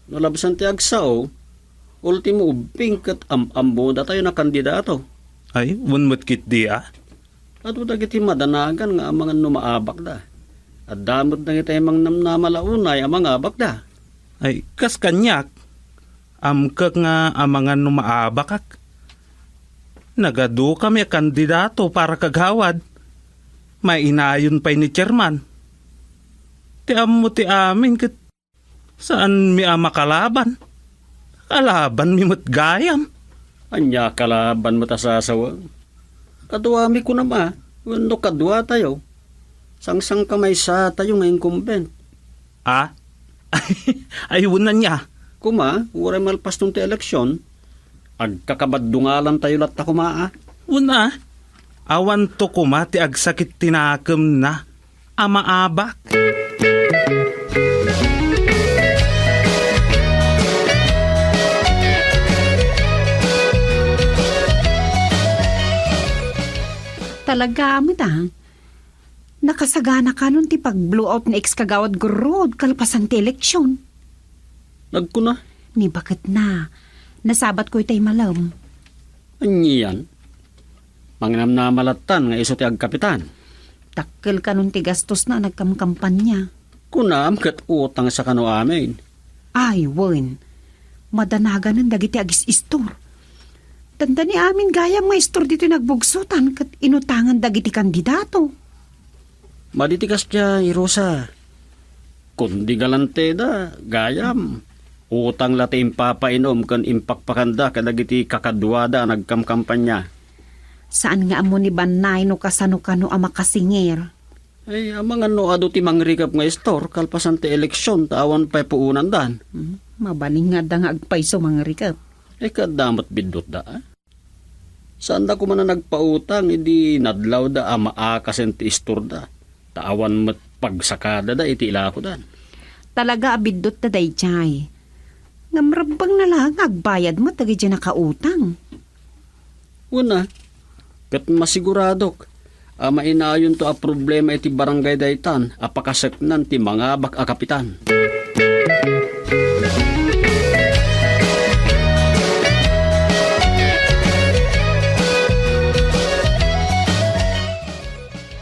No labsan ti agsao, ultimo ubbing ket am-ammodatayon a kandidato. Ay, wen met ketdi, a. Adu dagiti madanagan nga amangan no maabakda. Adda met dagiti mangnamnama la unay a mangabakda. Ay, kas kaniak, amkek nga amangan no maabakak. Nagadukami a kandidato para kagawad. Mainayon pay ni chairman. Ti ammo ti amin ket saanmi a makalaban. Kalabanmi met gayam. Ania kalabanmo ta sasawem? Kaduami kunam a, wenno kaduatayo. Sangsangkamaysatayo nga incumbent. A? Ay, wen ania? Koma, uray malpaston ti eleksion, agkakabaddungalantayo latta koma, a. Wen a, awanto koma ti agsakit ti nakemna a maabak. Talaga met, a. Nakasagana kanon ti pag-blowout ni ex-kagawad Gurrod kalpasan ti eleksion. Nagkuna? Ni baketna. Nasabatko itay malem. Anian? Mangnamnama lattan nga isu ti agkapitan. Dakkel kanon ti gastosna a nagkamkampania. Kunam ket utangsa kano amin. Ay, wen. Madanaganen dagiti agis-istor. Dandani amin gayam nga istor ditoy nagbugsotan ket inutangan dagiti kandidato. Madi ti kasdiay, Rosa. Kundi galanteda, gayam. Utang la ti impapainom ken impakpakanda kadagiti kakaduada a nagkamkampania. Saan nga ammo ni Bannay no kasano kano a makasingir. Ay, amangan no adu ti mangrikep nga istor kalpasan ti eleksion ta awan pay puonandan. Hmm, mabalin nga adda nga agpayso mangrikep. Ay, kaadda met biddutda, a? Saanda koma a nagpautang idi nadlawda a maakasen ti istorda, ta awan met pagsakadada iti ilakodan. Talaga a biddutda daydiay. Ngem rebbengna la nga agbayad met dagiti nakautang. Wen a, ket masiguradok a mainayonto a problema iti barangay daytan a pakaseknan ti mangabak a kapitan.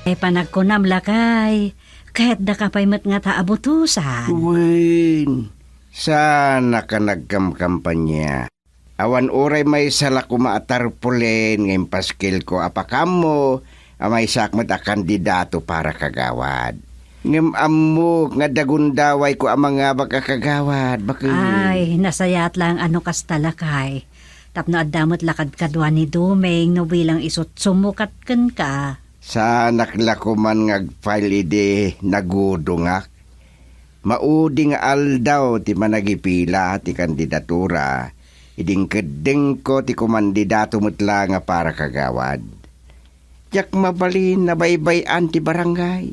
Ay, panagkunam, lakay, ket daka pay met ngata a butosan. Wen, saanak a nagkamkampania. Awan uray maysa la koma a tarpaulin nga impaskilko a pakaammo a maysaak met a kandidato para kagawad. Ngem ammok nga adda gundawayko a mangabak a kagawad, baket. Ay, nasayaat laeng a no kasta, lakay. Tapno adda met la kadkadua ni Duming no bilang isut' sumukat kenka. Saanak la koman nga agfile idi nagudongak. Maudi nga aldaw ti managipila ti kandidatura, idi inkeddengko ti kumandidato met la nga para kagawad. Diak mabalin a baybay-an ti barangay.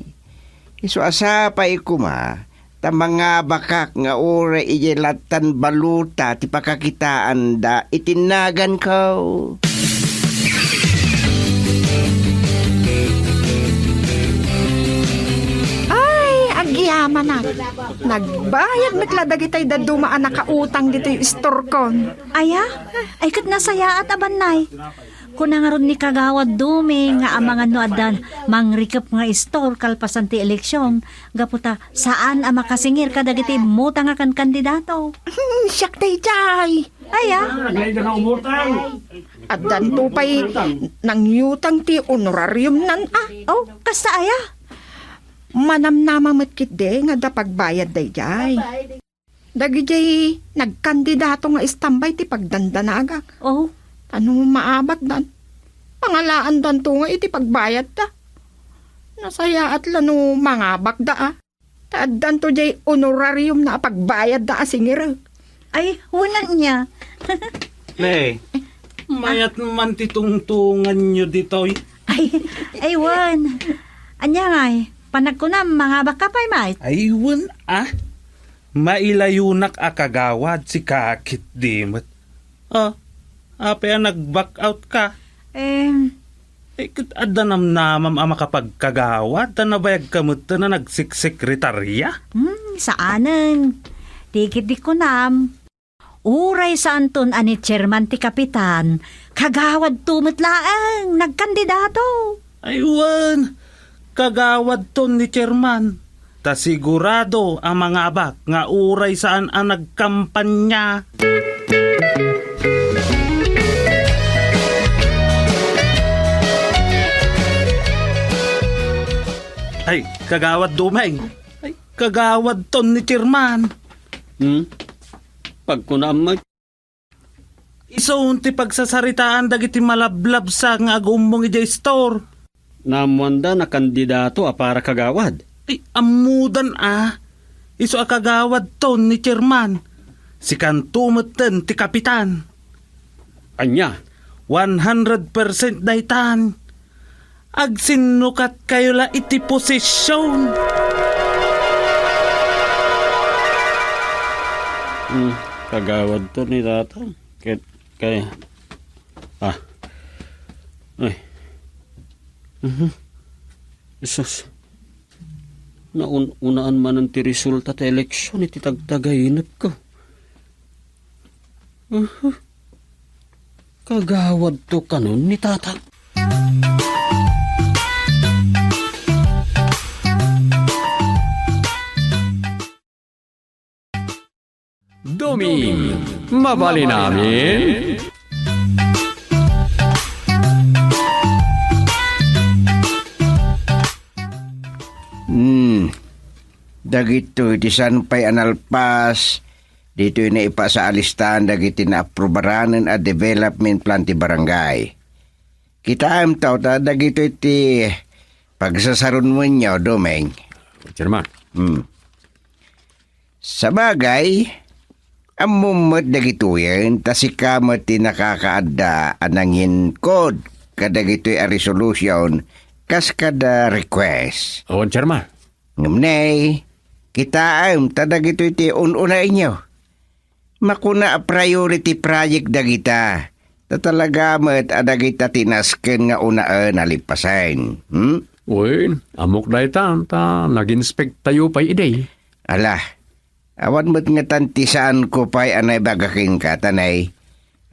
Isu a sapay koma ta mangabakak nga uray idiay lattan balota ti pakakitaanda iti naganko. Amanak, nagbayad met la dagitay dadduma a nakautang ditoy istorkon. Aya? Ay, ket nasayaat a bannay. Kuna ngarud ni Kagawad Dumeng nga amangan no adda mangrikep nga istor kalpasan ti eleksion, gapu ta saan a makasingir kadagiti immutang a kankandidato. Hmm, siak daydiay. Aya? Addanto pay nangyutang ti honorariumnan a. Oh, kasta aya? Manamnama met ketdi nga adda pagbayad daydiay. Dagidiay nagkandidato nga istambay ti pagdandanagak. Oh. Ta no maabakdan, pangalaandanto nga iti pagbayadda. Nasayaat la no mangabakda a. Ta addanto diay honorariumna a pagbayadda a singirek. Ay, wen ania. Ne, mayat man ti tungtunganyo ditoy. Ay, ay, wen. Ania ngay, panagkunam, mangabakka pay met. Ay, wen, a. Mailayonak a kagawad, sika ketdi met. A, apay a nag-back out ka? Em. Ay, ket adda namnamam a makapagkagawad, ta nabayag ka met a nagseksekretarya? Hmm, saanen. Ti ketdi kunam, uray saanton a ni chairman ti kapitan, kagawadto met laeng, nagkandidato. Ay, wen, kagawadton ni chairman. Ta sigurado a mangabak nga uray saan a nagkampanya. Ay, kagawad Dumeng. Ay, kagawadton ni chairman. Hmm? Pagkunam met. Isu ti pagsasaritaan dagiti malablabsa nga agummong idiay store. Naammoanda a kandidato a para kagawad. Ay, ammodan a. Isu a kagawadton ni chairman. Sikanto metten ti kapitan. Ania? One hundred percent daytan. Agsinnukatkayo la iti posisyon. Hmm, kagawadto ni Tata. Ket kay, ah. Ay. Mhm. Jesus. Naun-unaan manen ti resulta ti eleksyon iti tagtagainekko. Aha. Kagawadto kanon ni Tata. Duming, mabalin amin? Hmm. Dagitoy ti saan pay a nalpas ditoy naipasaalistaen dagiti naaprobaranen a development plan ti barangay. Kitaem taw ta dagitoy ti pagsasarunwenyo, Dumeng. Chairman. Hmm. Sabagay, ammom met dagitoyen ta sika met ti nakakaadda a nanginkod kadagitoy a resolution kas kada request. Awan, Chairman. Ngem nay, kitaem ta dagitoy ti un-unaenyo. Makuna a priority project dagita. Ta talaga met a dagita ti nasken nga unaen a lipasen. Hmm? Wen, ammok dayta, ta nag-inspect tayo pay idi. Ala, awan met ngatan ti saanko pay a naibaga kenka, ta nay,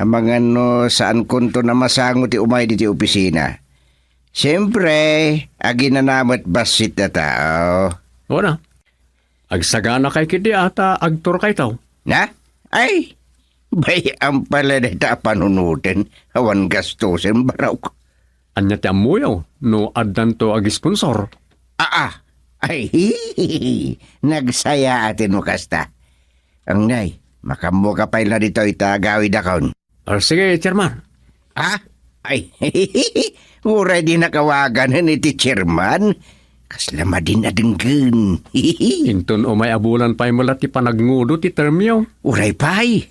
amangan no saankonton a masango ti umay ditoy opisina. Siempre, aginana met bassit a tao. Wen a, agsaganakay ketdi a ta agturkayto. Na? Ay, bay-am pay la dayta a panunoten, awan gastosen, barok. Ania ti ammoyo no addanto agisponsor? Aa, ay, nagsayaaten no kasta. Angnay, makaammoka pay la ditoy ta agawidakon. Ah, sige, Chairman. Ha? Ay, uray dinak awaganen iti chairman. Kasla madin a denggen. Inton umay a bulan pay met la ti panagngudo ti termyo. Uray pay.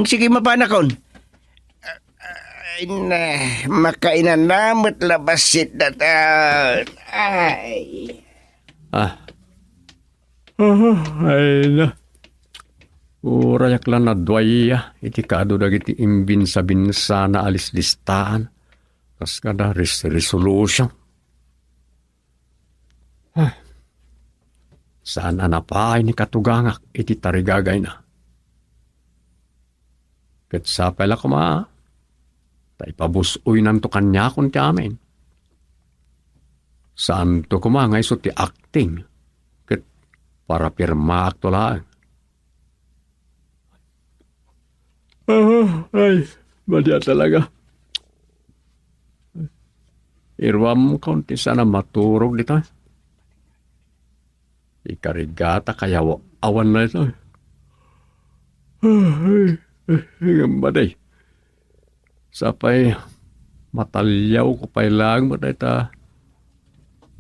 Sige, mapanakon. Ay, na, makainana met la bassit dayta. Ay. Ah. Aha, ay na. Urayak la naduaya iti kaadu dagiti imbinsa-binsana a lislistaan. Kas kada res-, resolution. Ah. Saan a napaay ni katugangak iti tarigagayna. Ket sapay la koma, ta ipabus-oynanto kaniakon ti amin. Saanto koma nga isu ti acting, ket parapirmaakto laeng. Ah, ay, madi a talaga. Iruamkon ti saan a maturog dita. Ikarigata kayaw awan na ito. Ay, ay, ay, madi. Sapay, mataliawko pay laeng met dayta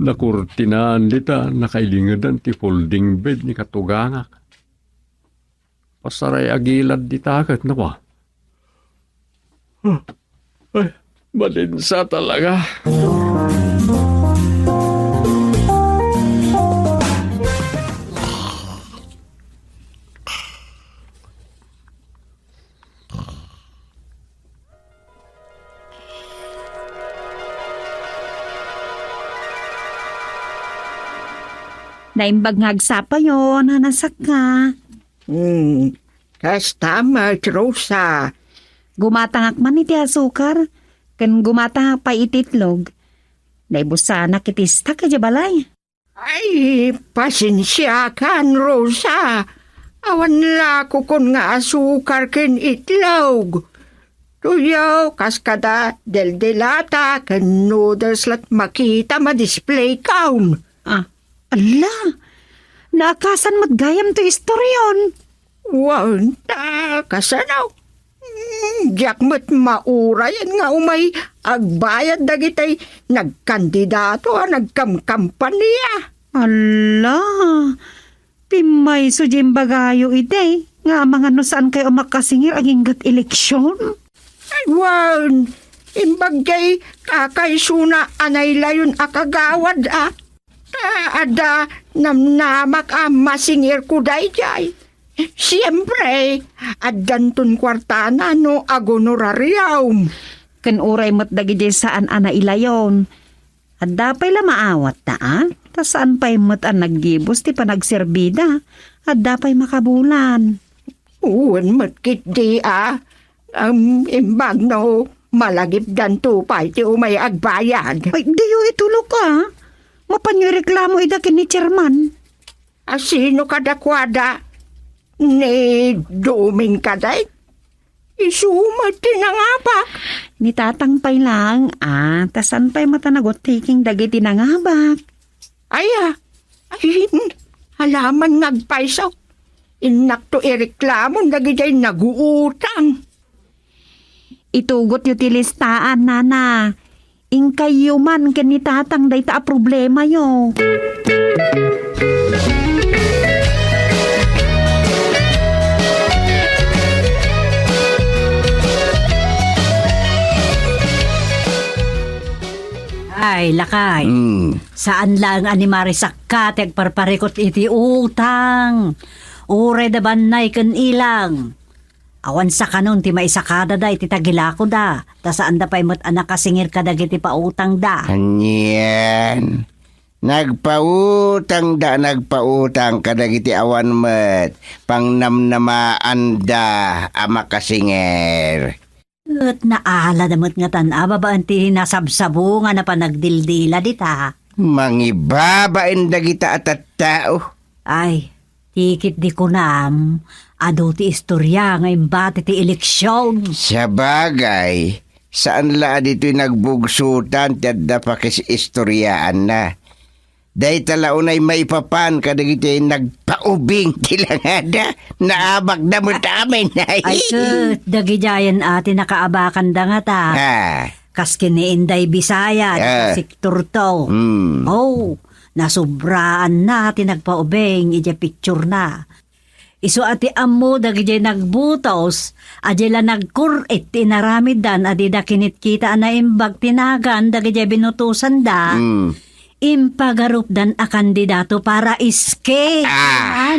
nakurtinaan dita, nakailingedan ti folding bed ni katugangak. Pasaray a gilad dita ket nawa. Ay, madinsa talaga. Naimbag nga agsapayo, Nana Saka. Hmm, kasta met, Rosa. Gumatangak man iti asukar, ken gumatangak pay iti itlog. Naibusanak iti istak idiay balay. Ay, pasensiakan, Rosa. Awan la kokon nga asukar ken itlog. Tuyo, kas kada deldelata ken noodles la't makitam a display kon. Ah, ala! Naakasan met gayam ti istoryon. Wen, ta kasano? Hmm, diak met maurayan nga umay agbayad dagitay nagkandidato a nagkamkampania. Ala! Pimmayso diay imbagayo idi, nga amangan no saankayo a makasingir agingga't eleksyon? Ay, wen, imbag diay kakaisuna a nailayon a kagawad, a. Ta adda namnamak a masingirko daydiay. Siempre, addanton kuartana no agonorarium. Ken uray met dagidiay saan a nailayon. Adda pay la maawatna, a? Ta saan pay met a naggibus ti panagserbida. Adda pay makabulan. Wen met ketdi, a. Am, imbag no malagipdanto pay ti umay agbayad. Ay, diyo itulok, a. Mapanyo ireklamo ida ken ni chairman. A, sino kadakuada? Ni Doming kadi? Isu met ti nangabak. Ni Tatang pay laeng, a, ta saan pay met a naguttiking dagiti nangabak. Ay, a, ay, hmm, alaman nga agpayso. Innakto ireklamon dagidiay naguutang. Itugotyo ti listaan, Nana. Inkayyo man ken ni Tatang dayta a problemayo. Ay, lakay. Mm. Saan laeng a ni Marisakka ti agparparikut iti utang. Uray da bannay ken ilang. Awan sakanon ti maisakada da iti tagilakoda, ta saanda pay met a nakasingir kadagiti pautangda. Anian? Nagpautangda, nagpautang kadagiti awan met pangnamnamaanda a makasingir. Ket naalada met ngatan a babaen ti nasabsabungan a panagdildila dita. Mangibabain dagita a tattao. Ay, tikit di kunam, adu ti istoria nga imbati ti eleksion. Sabagay, saan la a ditoy nagbugsutan ti adda pakis-istoriaanna. Dayta la unay maipapan kadagiti nagpaubing ti langada. Naabakda met amin. Ay, ket, dagidiayen a ti nakaabakanda ngata. Ah. Kas ken ni Inday Bisaya, ah, dita sektor to. Hmm. Oh, nasubraanna ti nagpaubing idiay picturena. Isu a ti ammo dagidiay nagbutos, a diay la nagkur-it ti inaramiddan a dida kinitkita a naimbag ti nagan dagidiay binutosanda. Hmm. Impagarupdan a kandidato para iske. Ah.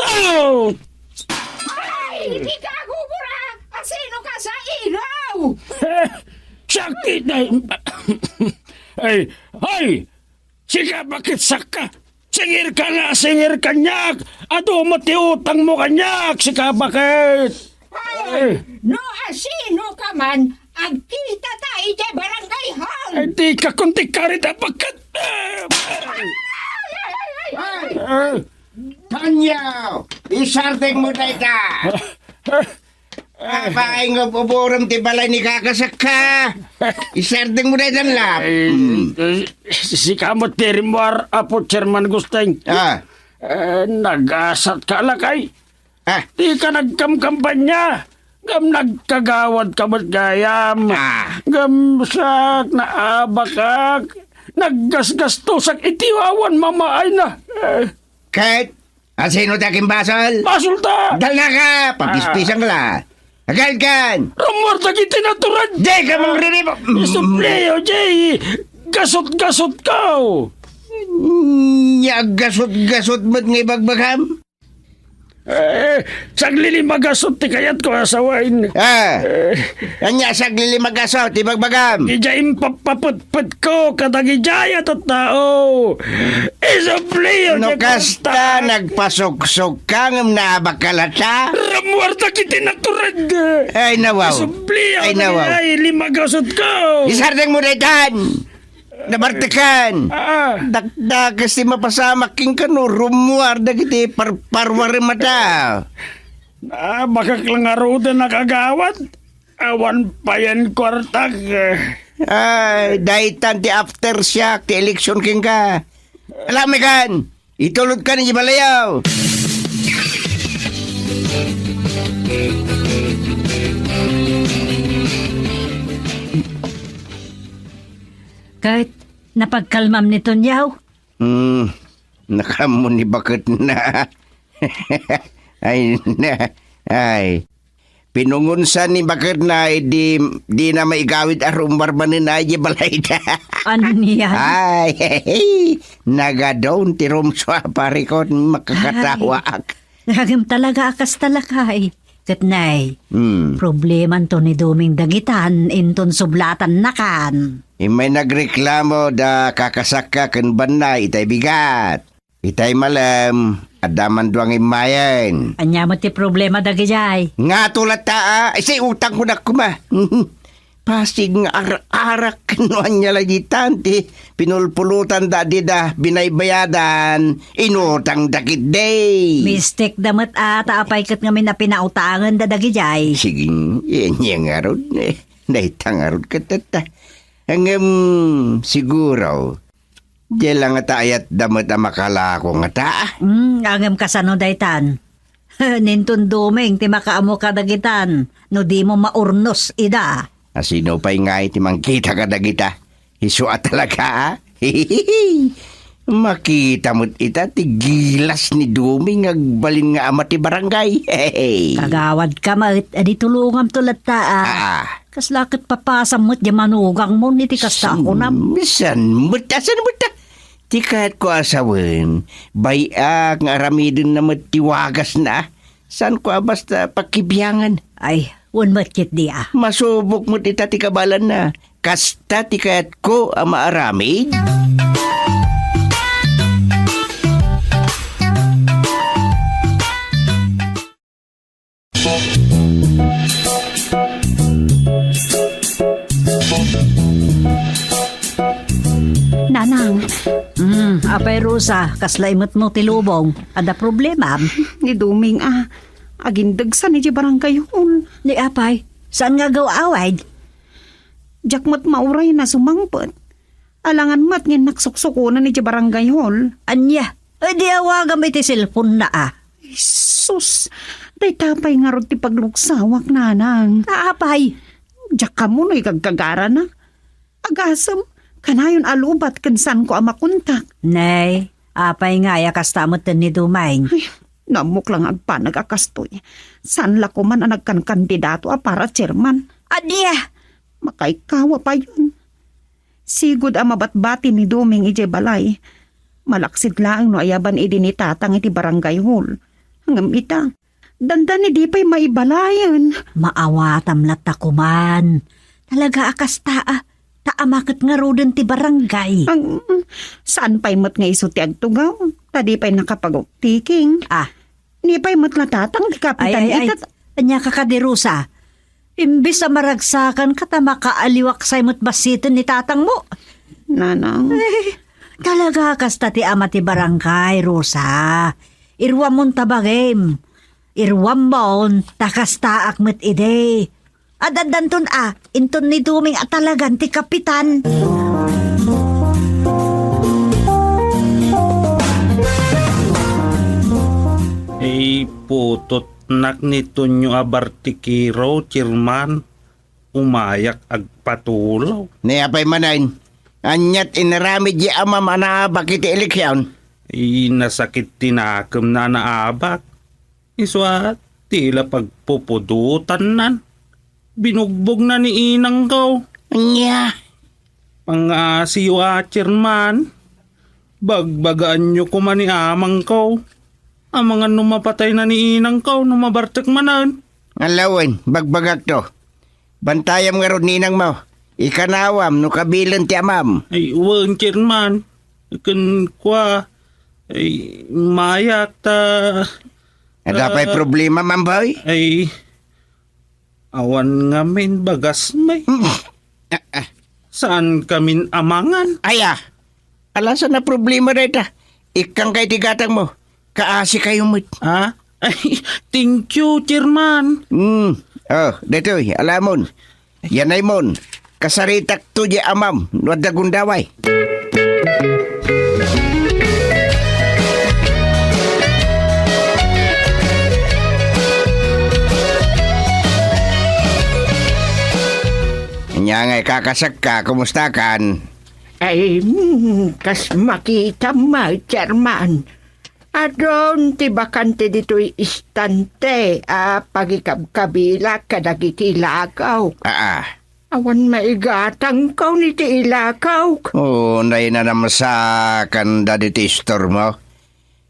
Stout! Ay, di ka agubura! Asino ka sa ilaw? Eh, sakit na. Ay, ay! Sika bakit sakka? Singir ka nga, singir kaniak! Adu met ti utang mo kaniak, sika bakit? Ay, no asino ka man, agkita ta iti barangay hall! Ay, di ka kunti karit a bakit? Ay! Ay! Tonyo, isardeng mo dayta. Apay nga uburom ti balay ni kakasakka? Isardeng mo dayta, lap. Ay, Hmm. eh, si, si kamot ti rimmuar, Apo Chairman Gusteng. Ah. Eh, nagasat ka, lakay. Ah. Di ka nagkamkampanya. Ngem nagkagawad ka met gayam. Ah. Ngem siak, naabakak. Naggasgastosak iti awan mamaayna. Eh. Ket, asino ti akin basol? Basolta! Dalnaka! Papispisan ka la. Agaykan! Rummuar dagiti natured! Di ka mangriribo! Isuplio, Jay! Gasot-gasot ka! Nya gasot-gasot met nga ibagbagam? Eh, saglilimagasot ti kayatko a sawen. Ah, Eh, anya saglilimagasot ti bagbagam? Ija impapapetpetko kadagijay a tattao. Isuplio No ti kasta, kasta. Nagpasuksok ka ngem naabak ka latta? Rummuar dagiti natured. Ay, nawaw. Isuplio Ay, nawaw. Ay, limagasot ko. Isardeng mo daytan. Nabartekan. Ah. Dakdakes ti mapasamak kenka no rummuar dagiti par-, parwarem a tao. Ah, bakak lang aruden a kagawad. Awan payen kuartak. Ay, daytan ti aftershock ti eleksyon kenka. Ala, mekan, itulodkan iti balayaw. Ket napagkalmam ni Tonyaw? Hmm, nakaammo ni baketna. Ay, na, ay. Pinungonsan ni baketna, di, di na maigawid a rumbar manen ay di balayda. Ania? Ay, nagadon ti rumsua, parikot, makakatawaak. Ngem talaga a kasta lakay. Ket nay, Hmm. problemanto ni Doming dagitan inton sublatannakan. Immay nagreklamo da kakasakka ken bannay itay bigat. Itay malem, adda man dua nga immayen. Ania met ti problema dagidiay? Ngato latta, a? Isay utang ko na kuma. Pasig nga ar-arak no ania la ditan ti pinulpulotanda dida binaybayadan, inutangda ketdi. Mistekda met a, ta apay ket ngamin a pinautangenda dagidiay? Sige, inya ngarud, eh. Dayta ngarud ket tatta. Ngem, siguro, diay la ngata ayatda met a makalako ngata, a? Hmm, ngem kasano daytan? Ni Inton Doming ti makaammo kadagitan no dimo maurnos ida. A sino pay ngay ti mangkita kadagita? Isu a talaga, a? Makita met ita ti gilas ni Doming nga agbalin nga ama ti barangay. Kagawadka met, adi tulongamto latta, a. Aa. Kasla ket papasam met diay manugangmon iti kasta a kunam. San, san met a, san met a? Ti kayatko a sawen, bay-ak nga aramidenna met ti wagasna. Saanko a basta pakibiangan. Ay, wen met ketdi a. Masubok met ita ti kabaelanna. Kasta ti kayatko a maaramid. Nanang. Hmm, apay Rosa, kasla imetmo ti lubong. Adda problemam? Ni Doming a, agindegsan idiay barangay hall. Ni apay, saan nga agaw-awid? Diak met mauray na sumangpet. Alangan met nga innak suksukonen idiay barangay hall. Ania? Ay, di awagam iti cellphone na, a. Sus, dayta pay ngarud ti pagluksawak, nanang. Apay? Diak ammo no igaggagarana. Agasem, kanayon a lubat ken saanko a makontak. Nay, apay ngay a kasta metten ni Doming? Ay, nammok la nga agpanag a kastoy. Saan la koman a nagkankandidato a para chairman. Ania? Makaikawa payen. Sigud a mabatbati ni Doming idiay balay. Malaksid laeng no ayaban idi ni Tatang iti barangay hall. Ngem ita, dandani di pay maibalayen. Maawatam latta koman. Talaga a kasta a, ta ama ket ngaruden ti barangay. Ang, saan pay met nga isu ti agtugaw? Ta di pay nakapaguktiking. Ah. Ni pay met la Tatang ti kapitan. Ay, ay, ay. Ita. Ania ka kadi, Rosa? Imbes a maragsakan ka ta makaaliwaksay met bassiten ni Tatangmo. Nanang. Ay, talaga kasta ti ama ti barangay, Rosa. Iruammon ta bagim. Iruammon ta kastaak met idi. Ad-addanton a, inton ni Doming a talagan ti kapitan. Ay, putot. Nak ni Tonyo a bartikero, chairman, umayak agpatulaw. Ni apay manen, aniat inaramid di amam a naabak iti eleksion? Ay, nasakit ti nakemna a naabak. Isu a, ti la pagpupudotannan. Binugbogna ni inangko. Ania? Pangaasiyo a chairman, bagbagaanyo koma ni amangko. Amangan no mapatayna ni inangko no mabartek manen. Ala wen, bagbagakto. Bantayam ngarud ni inangmo. Ikanawam no kabilen ti amam. Ay, wen, chairman. Ken kua, ay, mayak ta, Adda pay ah, problema, Mamboy? Ay, Awan ngamin bagas, may. Mm. Ah, ah. Saan kamin amangan? Aya, ala saan a problema dayta. Ikkan kay ti gatangmo. Kaasi kayo met. Ha? Ay, thank you, chairman. Mm. Oh, daytoy, alamon. Yanaymon, kasaritakto diay amam no adda gundaway. Ania ngay kakasakka, kumustakan? Ay, mm, kas makitam, Chairman. Adun ti bakante ditoy istante a pagikabkabilak kadagiti ilakaw. Aa. Awan maigatangkaw ni ti ilakaw. Oo, nainanamsakan da ditoy istormo.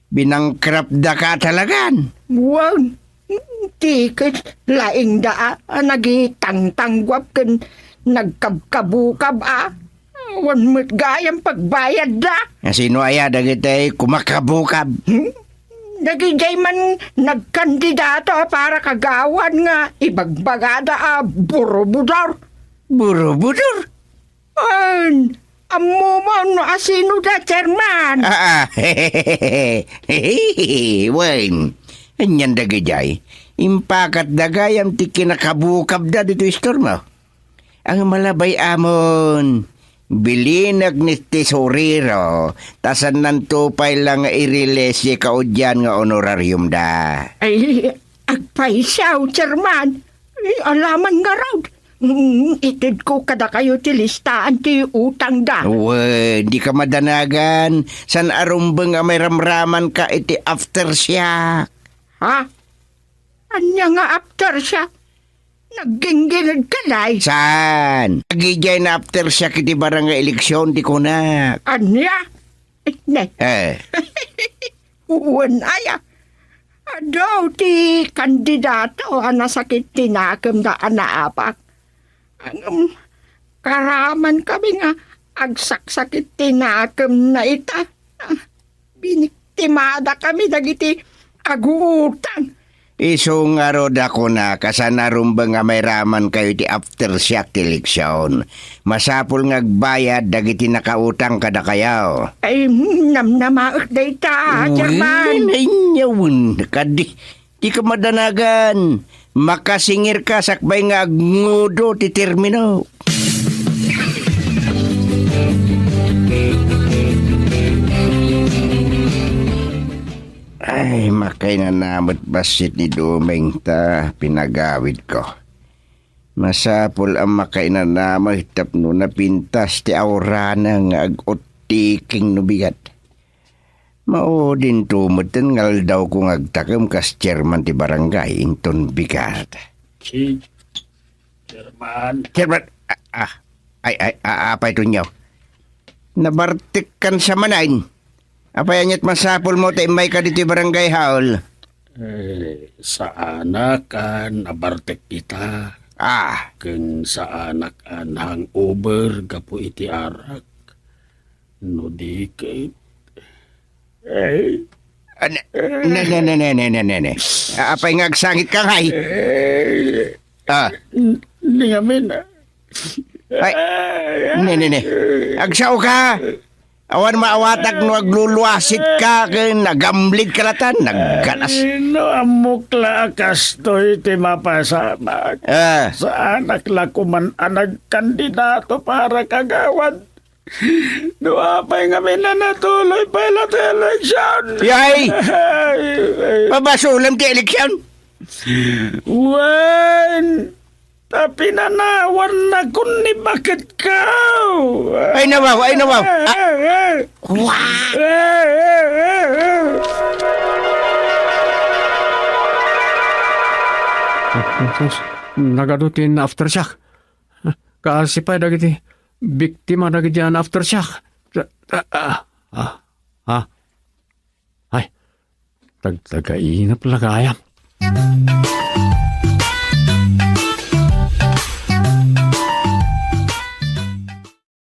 Binangkrap da ka talagan. Wen, ti ket laeng da a, a nagitangtangguap ken nagkabkabukab a. Awan met gayam pagbayadda. Sino aya dagiti kumakabukab? Hmm? Dagidiay man nagkandidato a para kagawad nga ibagbagada a burubudor. Burubudor? Wen, ammomon no asino da, Chairman. Ah, ah. Wen, anian dagidiay? Impakat da gayam ti kinakabukabda ditoy istormo. Ang malabay amon, bilinek ni tesorero, ta saannanto pay la nga i-release ti kaudian nga honorarium da. Ay, agpayso, Chairman. Ay, alaman ngarud. Mm, itedko kadakayo ti listaan ti utangda. Wen, dika madanagan. Saan a rumbeng a mairamramanka iti aftershock. Ha? Ania nga aftershock? Nagginggined ka, day? Saan? Dagidiay na aftershock iti barangay eleksyon ti kunak. Ania? Ne. Eh. Wen aya. Adu ti kandidato a nasakit ti nakemda a naapak. Ngem, karaman kami nga agsaksakit ti nakemna ita. Biniktimada kami dagiti aguutang. Isu ngarud a kunak a saan a rumbeng a mairamankayo iti aftershock ti eleksyon. Masapul nga agbayad dagiti nakautang kadakayo. Ay, namnamaek dayta, Chairman. Wen, ay, nyawen, kadi, dika madanagan. Makasingirka sakbay nga agngudo ti termino. Ay, makainanamet bassit ni Doming ta pinagawidko. Masapul a makainanamet tapno napintas ti aurana nga ag-uttiking no bigat. Maudinto metten nga aldawko nga agtakem kas chairman ti barangay inton bigat. Si Chairman. Chairman, ah, ah, ay, ay, ah, apay, Tonyo? Nabartekkan sa manen. Apay, ania't masapulmo ta immayka ditoy barangay hall? Eh, saanak a nabartek ita. Ah. Ken saanak a hangover gapu iti arak. No di ket, eh. Ah, ne, ne, ne. Ah, apay nga agsangitka ngay? Eh, ah. N-, ni ngamin, ah. Ay, ne, ne, ne. Agsaoka. Awan maawatak no agluluasitka ken agamblidka latan, nagganas. Ay, no ammok la a kastoy ti mapasamak. Ah. Saanak la koman a nagkandidato para kagawad. No apay ngamin a natuloy pay la ti eleksyon. Yay! Ay, ay. Pabasolem ti eleksyon? Wen, ta pinanawannakon ni baket ka. Ay, nawaw, ay, nawaw. Ah. Ay, ay. Wa! Ay, ay, ay, ay. Sus, nagadu ti aftershock. Kaasi pay dagiti biktima dagiti aftershock. Ah, ah, ah, ah. Ay, tagtagainep la gayam.